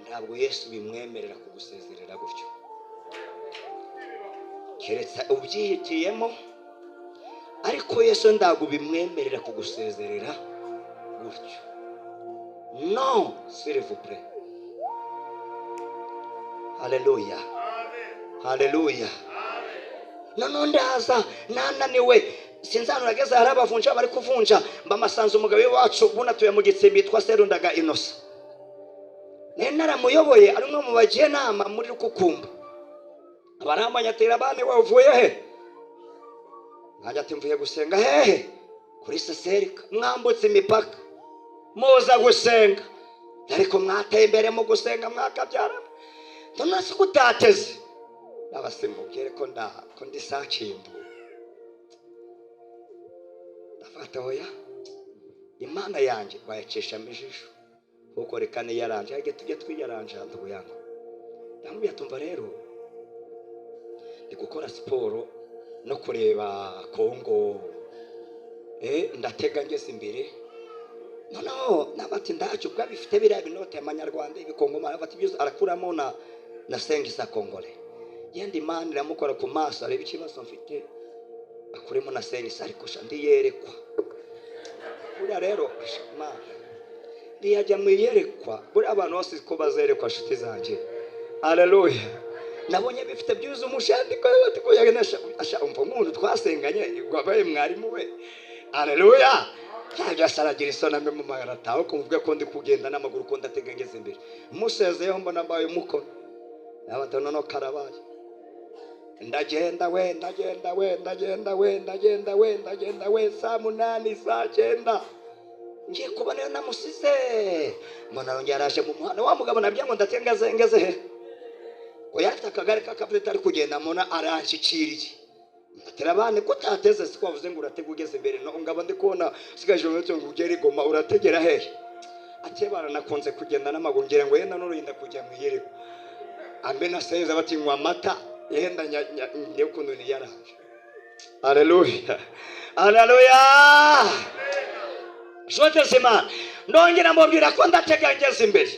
ntabwo Yesu bimwemerera kugusezerera gutyo, keretse ubyihitiyemo, ariko Yesu ntabwo bimwemerera kugusezerera gutyo. Non, s'il vous plaît. Haleluya, haleluya. Noneho ndaza nananiwe, sinzi ahantu nageze, hari abavunja bari kuvunja, mbamasanze umugabo w'iwacu bunatuye mu Gitsimbi yitwa Serundaga Inosa. Nari naramuyoboye, ari umwe mu bagiye inama muri Rukukumba. Abaramanya atera abana: "Wavuye he?" Nanjye ati: "Mvuye gusenga." "Hehe?" "Kuri Seserika." "Mwambutse imipaka muza gusenga, ariko mwateye imbere mu gusenga, mwakabyara. None se ko utateze?" Abasimubwire ko nda ko ndi sakimbu. Ndafata: "Oya, Imana yanjye bayacishamo ijisho, kuko reka niyaranje." Harya tujye twiyaranja, ndugu yangu. Ndamubwira: "Tumva rero, ndi gukora siporo no kureba Kongo, ndatega ngeze imbere." Noneho nabati ndacyo ubwo bifite biriya binote y'amanyarwanda, ibikongomani, afata ibyo arakuramo na sengisa kongole. Yenda Imana iramukora ku maso, areba ikibazo mfite, akuremo na sengisa. Ariko sha, ndiyerekwa buriya rero, sha, Mana, ntiyajya mu iyerekwa. Buriya abantu bose ko bazerekwa, nshuti zanjye. Haleluya. Nabonye bifite byuzuye umushandiko. Umva umuntu twasenganye wabaye mwarimu we. Haleluya. Cyangwa se aragira isoni amwe mu magana atawe kumvuga ko ndi kugenda n'amaguru, ko ndatega ngeze imbere. Musezeyeho mbona mbaye umukono, nabata noneho karabaye. Ndagenda we, ndagenda we, ndagenda we, ndagenda we, ndagenda we. Saa 8, saa 9, ngiye kubona iyo namusize, mbona arongera araje mu muhanda wa mugabo. Nabyo ngo ndatega ngeze he? Oya, afite akagare k'akavete ari kugenda, mbona aranshyikiriye. Atera abana: "Ko utateze? Siko wavuze ngo uratega ugeze imbere?" No ngaba ndi kubona usigaje iminsi ngo ugere i Goma, urategera hehe? Ati: "Baranakunze kugenda n'amaguru, ngira ngo yenda n'uruhinda kujya mu iyerekwa." Ambe naseza bati: "Nywa amata." Yenda ngewe ukuntu niyaranje. Haleluya, haleluya, nshuti z'Imana. Ndongera mubwira ko ndatega ngeze imbere.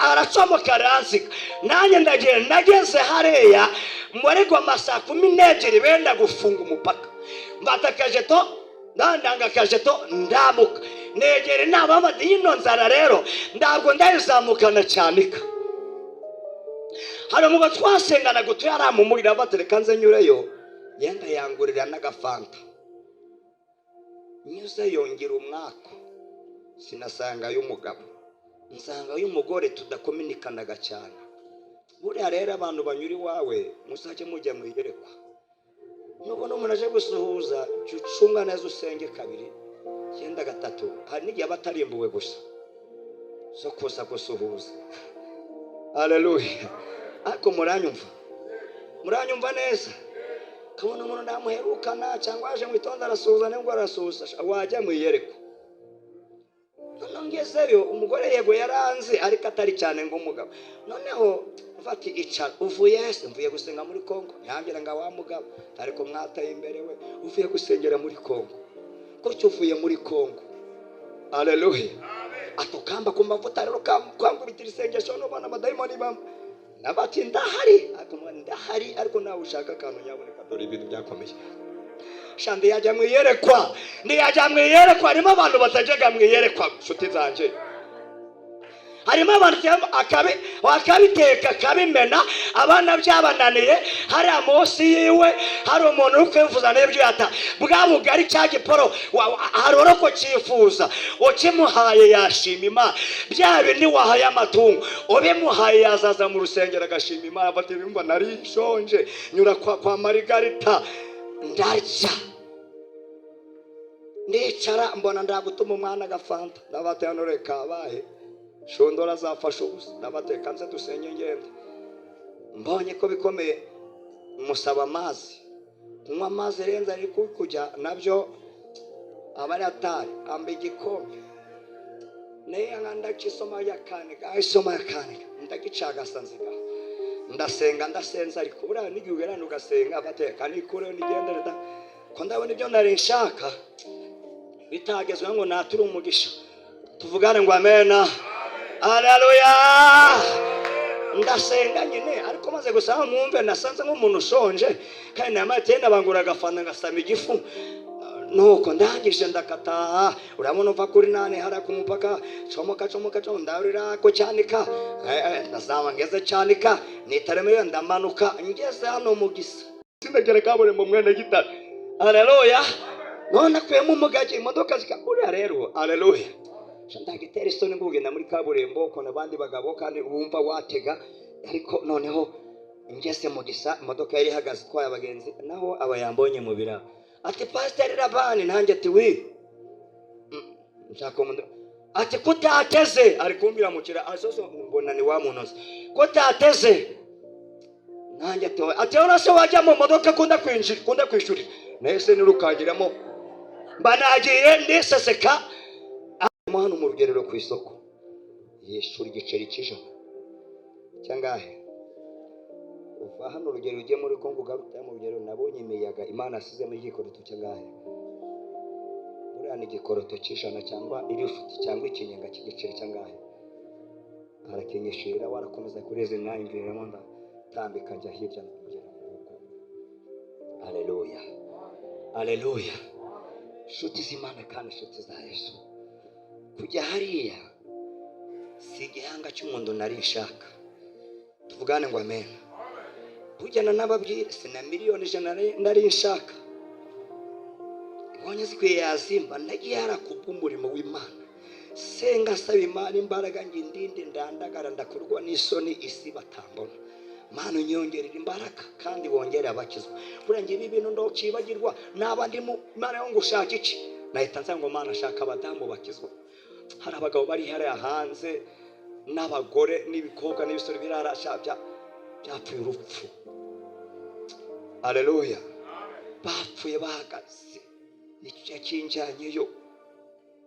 Aracomoka, aransiga, nanjye ndagenda. Nageze hariya muri Goma saa 12, benda gufunga umupaka. Mfata akajeto, ndandanga akajeto, ndamuka, negera inama bati: "Yino nzara rero ntabwo ndayizamukana cyanika." Hari umugabo twasenganaga utuye aramumurira, bati: "Reka nze nyureyo." Yenda yangurira n'agafanta. Nyuzeyo ngira umwako, sinasangayo umugabo, nsangayo umugore tudakominikanaga cyane. Buriya rero abantu banyura iwawe, muzajye mujya mu iyerekwa. Nubona umuntu aje gusuhuza, jya ucunga neza, usenge kabiri, cyenda gatatu. Hari n'igihe aba atarimbuwe gusa zo kuza gusuhuza. Haleluya. Ariko muranyumva? Muranyumva neza? Kabona umuntu ndamuherukana, cyangwa yaje mu itondo arasuhuza, nibwo arasuhuza, wajya mu iyerekwa. Noneho ngezeyo, umugore yego yaranze, ariko atari cyane nk'umugabo. Noneho mfati: "Icara." "Uvuye hese?" "Mvuye gusenga muri Kongo." Yambwira ngo: "Wa mugabo, ariko mwataye imbere we, uvuye gusengera muri Kongo gutyo? Uvuye muri Kongo?" Haleluya. Atukamba ku mavuta rero, kangubitira isengesho, nubona abadayimoni bamwe nabati: "Ndahari, ariko ndahari, ariko nawe ushaka akantu nyaboneka, dore ibintu byakomeye." Sha, ndiyajya mu iyerekwa, ndiyajya mu iyerekwa. Harimo abantu batajyaga mu iyerekwa, nshuti zanjye. Harimo abantu akabiteka, akabimena, abana byabananiye. Hariya munsi yiwe hari umuntu uri kwifuza n'ibyo yata bwa bugari, cya giporo hari uroko cyifuza. Ukimuhaye yashima Imana. Bya bindi wahaye amatungo, ubimuhaye yazaza mu rusengero agashima Imana, bati: "Bimva nari nshonje, nyura kwa Marigarita ndarya." Ndicara, mbona ndagutuma umwana agafanta. Ndabateye hano, reka kabaye shondora azafasha ubusa. Ndabateka nze dusenye, ngende. Mbonye ko bikomeye, musaba amazi. Kunywa amazi renze ari kujya nabyo aba ari atari amba igikombe. Niyo ndakisoma yakanika, ayisoma yakanika, ndagicagasa, nziga, ndasenga, ndasenza. Ariko buriya n'igihe ugerana ugasenga, bateka nikureho nigendere da, ko ndabona ibyo nari nshaka bitagezweho, ngo nature umugisha. Tuvugane ngo amena, haleluya. Ndasenga nyine, ariko maze gusaba mwumve, nasanze nk'umuntu ushonje kandi namatenda bangura agafanta, ngasama igifu. Nuko ndangije ndakata, urabona uva kuri nane hara ku mupaka, comoka comoka comoka, ndarira ko Cyanika, ndazaba ngeze Cyanika nitaremeye, ndamanuka ngeze hano mu Gisa, Sindagera kaburimbo, mwene Gitare. Aleluya! None akuyemo umugagi, imodoka zikakuriya rero. Aleluya! Ndagitera isoni ngo ugenda muri kaburimbo ukona abandi bagabo kandi wumva watega. Ariko noneho ngeze mu Gisa, imodoka yari ihagaze itwaye abagenzi, naho aba yambonye mu biraro, ati: "Pasiteri Labani?" Nanjye ati: "Oui." Nshaka umuntu, ati: "Kutateze?" Ari kumbwira mu kira asoso, mbona ni wa muntu kutateze. Nanjye ati: "Oya." Ati: "Urase wajya mu modoka kunda kwinjira, kunda kwishurira." Nahise nirukangiramo, mba nagiye ndiseseka mo hano mu Rugerero ku isoko, yishura igiceri cy'ijana cyangahe. Uva hano Urugero ugiye muri Kongo, ugaruka mu Rugero, nabonye imiyaga Imana yasizemo igikoroto cyangahe. Buriya ni igikoroto cy'ijana cyangwa irifuti cyangwa ikinyenga cy'igiceri cyangahe. Arakinyishurira, warakomeza kuri izi nayimviramo, ndatambika njya hirya ngera mu rugo. Aleluya, aleluya! Inshuti z'Imana kandi inshuti za Yesu, kujya hariya si igihanga cy'umuntu nari nshaka. Tuvugane ngo amen. Kujyana n'ababwira, si na miliyoni 100 nari nshaka, ibonye zikwiye yazimba. Nagiye harakubwa umurimo w'Imana, senga asaba Imana imbaraga ngo indinde ndandagara, ndakorwa n'isoni, isi batambona. Mana, unyongerera imbaraga kandi wongere abakizwa. Buriya ngibi ibintu ndokibagirwa naba ndimo. Imana yo ngo ushaka iki? Nahita nsa ngo: "Mana, ashaka abadamu bakizwa." Hari abagabo bari hariya hanze n'abagore n'ibikobwa n'ibisore birarasha byapfuye urupfu. Aleluya! Bapfuye bahagaze. Nicyo kinjyanyeyo.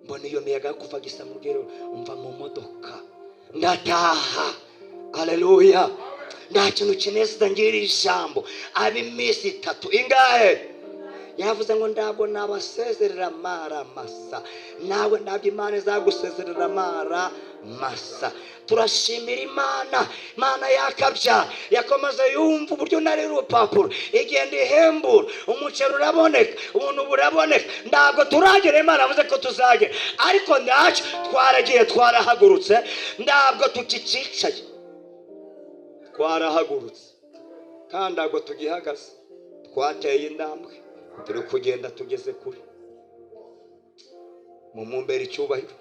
Mbona iyo miyaga yo kuva Gisa mu Rugero, mva mu modoka ndataha. Aleluya! Nta kintu kinezeza ngira ijambo ab'iminsi 3 ingahe yavuze ngo: "Ntabwo nabasezerera mara masa." Nawe ntabwo Imana izagusezerera mara masa. Turashimira Imana. Imana yakabya yakomeza yumva uburyo nari urupapuro, igenda ihembura, umuceri uraboneka, ubuntu buraboneka. Ntabwo turagera Imana yavuze ko tuzagera, ariko ntacyo, twaragiye, twarahagurutse, ntabwo tukicicaye. Twarahagurutse kandi ntabwo tugihagaze, twateye intambwe, turi kugenda, tugeze kure. Mumumbere icyubahiro,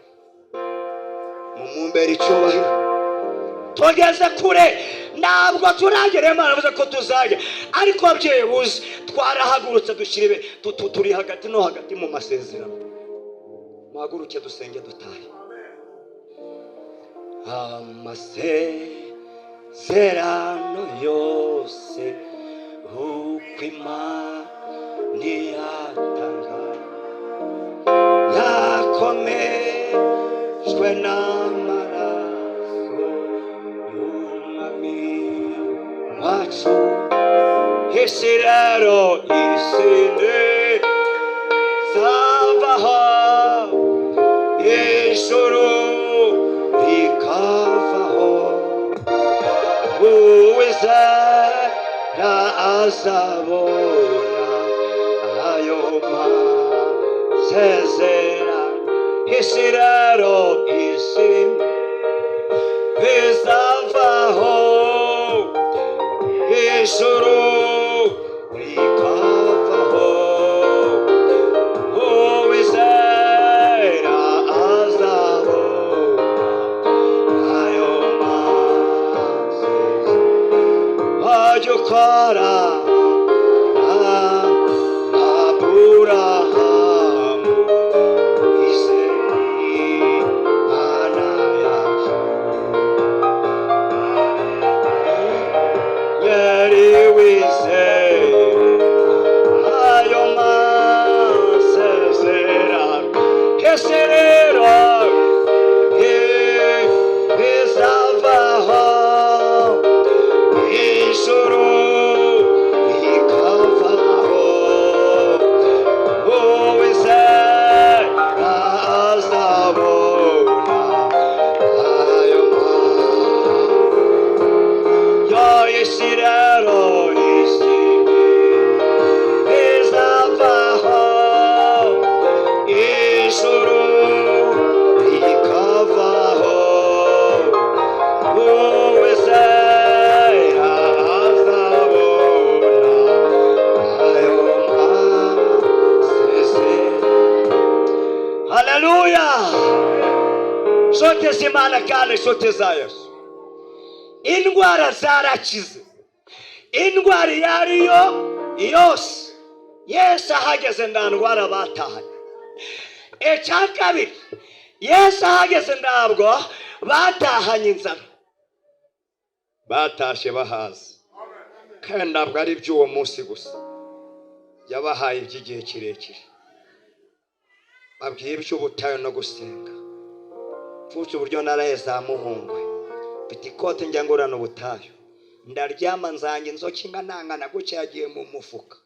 mumumbere icyubahiro. Tugeze kure. Ntabwo turagera Imana yavuze ko tuzajya, ariko byibuze twarahagurutse, dushyira ibe turi hagati no hagati mu masezerano. Muhaguruke dusenge dutahe. Amasezerano yose uko Imana iyatanga yakomejwe n'amaraso y'Umwami wacu. Isi rero, isi ntizavaho, ijuru rikavaho, uwizera azabona ayo masezerano. Isi rero, isi bizavaho, ijuru rikavaho, uwizera azabona ayo masezerano. Wajya ukora Aburahamu, izere Imana yacu, yari wizeye ayo masezerano. Ese rero bizavaho, ijuru rikavaho, uwizera azabona ayo yo. Isi rero, isi izavaho. Nshuti z'Imana kandi nshuti za Yesu, indwara zarakize, indwara iyo ari yo yose, Yesu ahageze nta ndwara batahanye. Icya kabiri, Yesu ahageze ntabwo batahanye inzara, batashye bahaze. Kandi ntabwo ari iby'uwo munsi gusa, yabahaye iby'igihe kirekire. Babwiye iby'ubutayu no gusenga. Mvutse uburyo naraye za Muhungwe, mfite ikote njya ngurana ubutayu, ndaryama nzange inzoka inganangana gutya yagiye mu mufuka.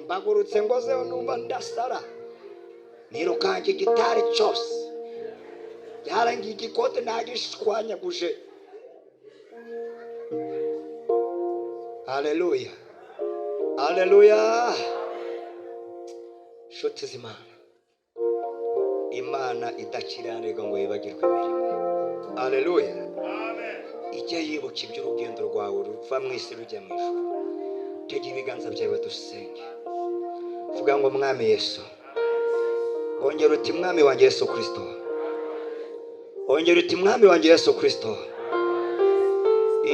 Mbagurutse ngozeho numva ndasara, nirukanka igitari cyose, byarangiye igikote nagishwanyaguje. Haleluya, haleluya! Nshuti z'Imana, Imana idakiranirwa ngo yibagirwe imirimo. Haleluya! Ijye yibuka iby'urugendo rwawe ruva mu isi rujya mu ijuru. Tega ibiganza byawe dusenge. Vuga ngo: "Mwami Yesu." Ongera uti: "Mwami wanjye Yesu Kirisito." Ongera uti: "Mwami wanjye Yesu Kirisito."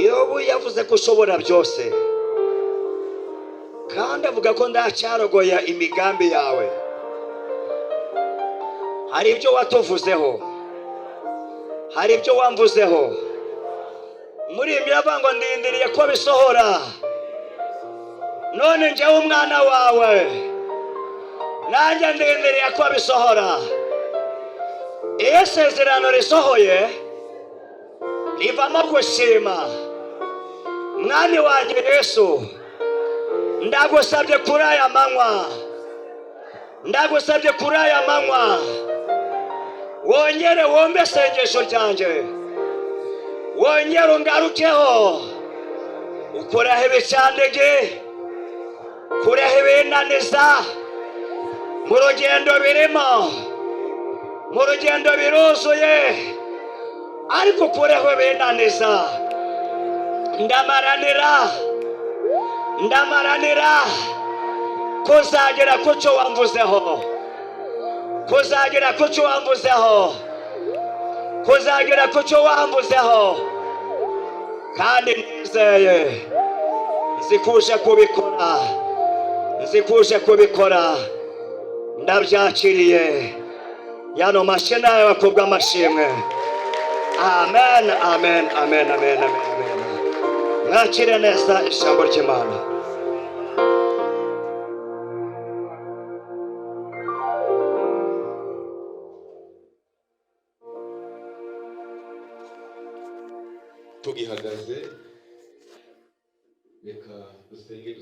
Yobu yavuze ko ushobora byose, kandi avuga ko ndacyarogoya imigambi yawe. Hari ibyo watuvuzeho, hari ibyo wamvuzeho. Muri iyi miravuga ngo ndindiriye ko bisohora. None njyewe umwana wawe, nanjye ndindiriye ko bisohora. Iyo isezerano risohoye rivamo gushima. Mwami wanjye Yesu, ndagusabye kuri aya manywa, ndagusabye kuri aya manywa, wongere wumve isengesho ryanjye, wongere ungarukeho, ukureho ibicantege, kureho ibinaniza mu rugendo birimo, mu rugendo biruzuye, ariko ukureho ibinaniza. Ndamaranira, ndamaranira kuzagera ku cyo wamvuzeho, kuzagera ku cyo wamvuzeho, kuzagera ku cyo wamvuzeho. Kandi nizeye, nzi ko uje kubikora, nzi ko uje kubikora. Ndabyakiriye. Yano mashyi nawe kubw'amashimwe. Amen, amen, amen, amen, amen, amen. Mwakire neza ijambo ry'Imana. Tugihagaze, reka dusenge.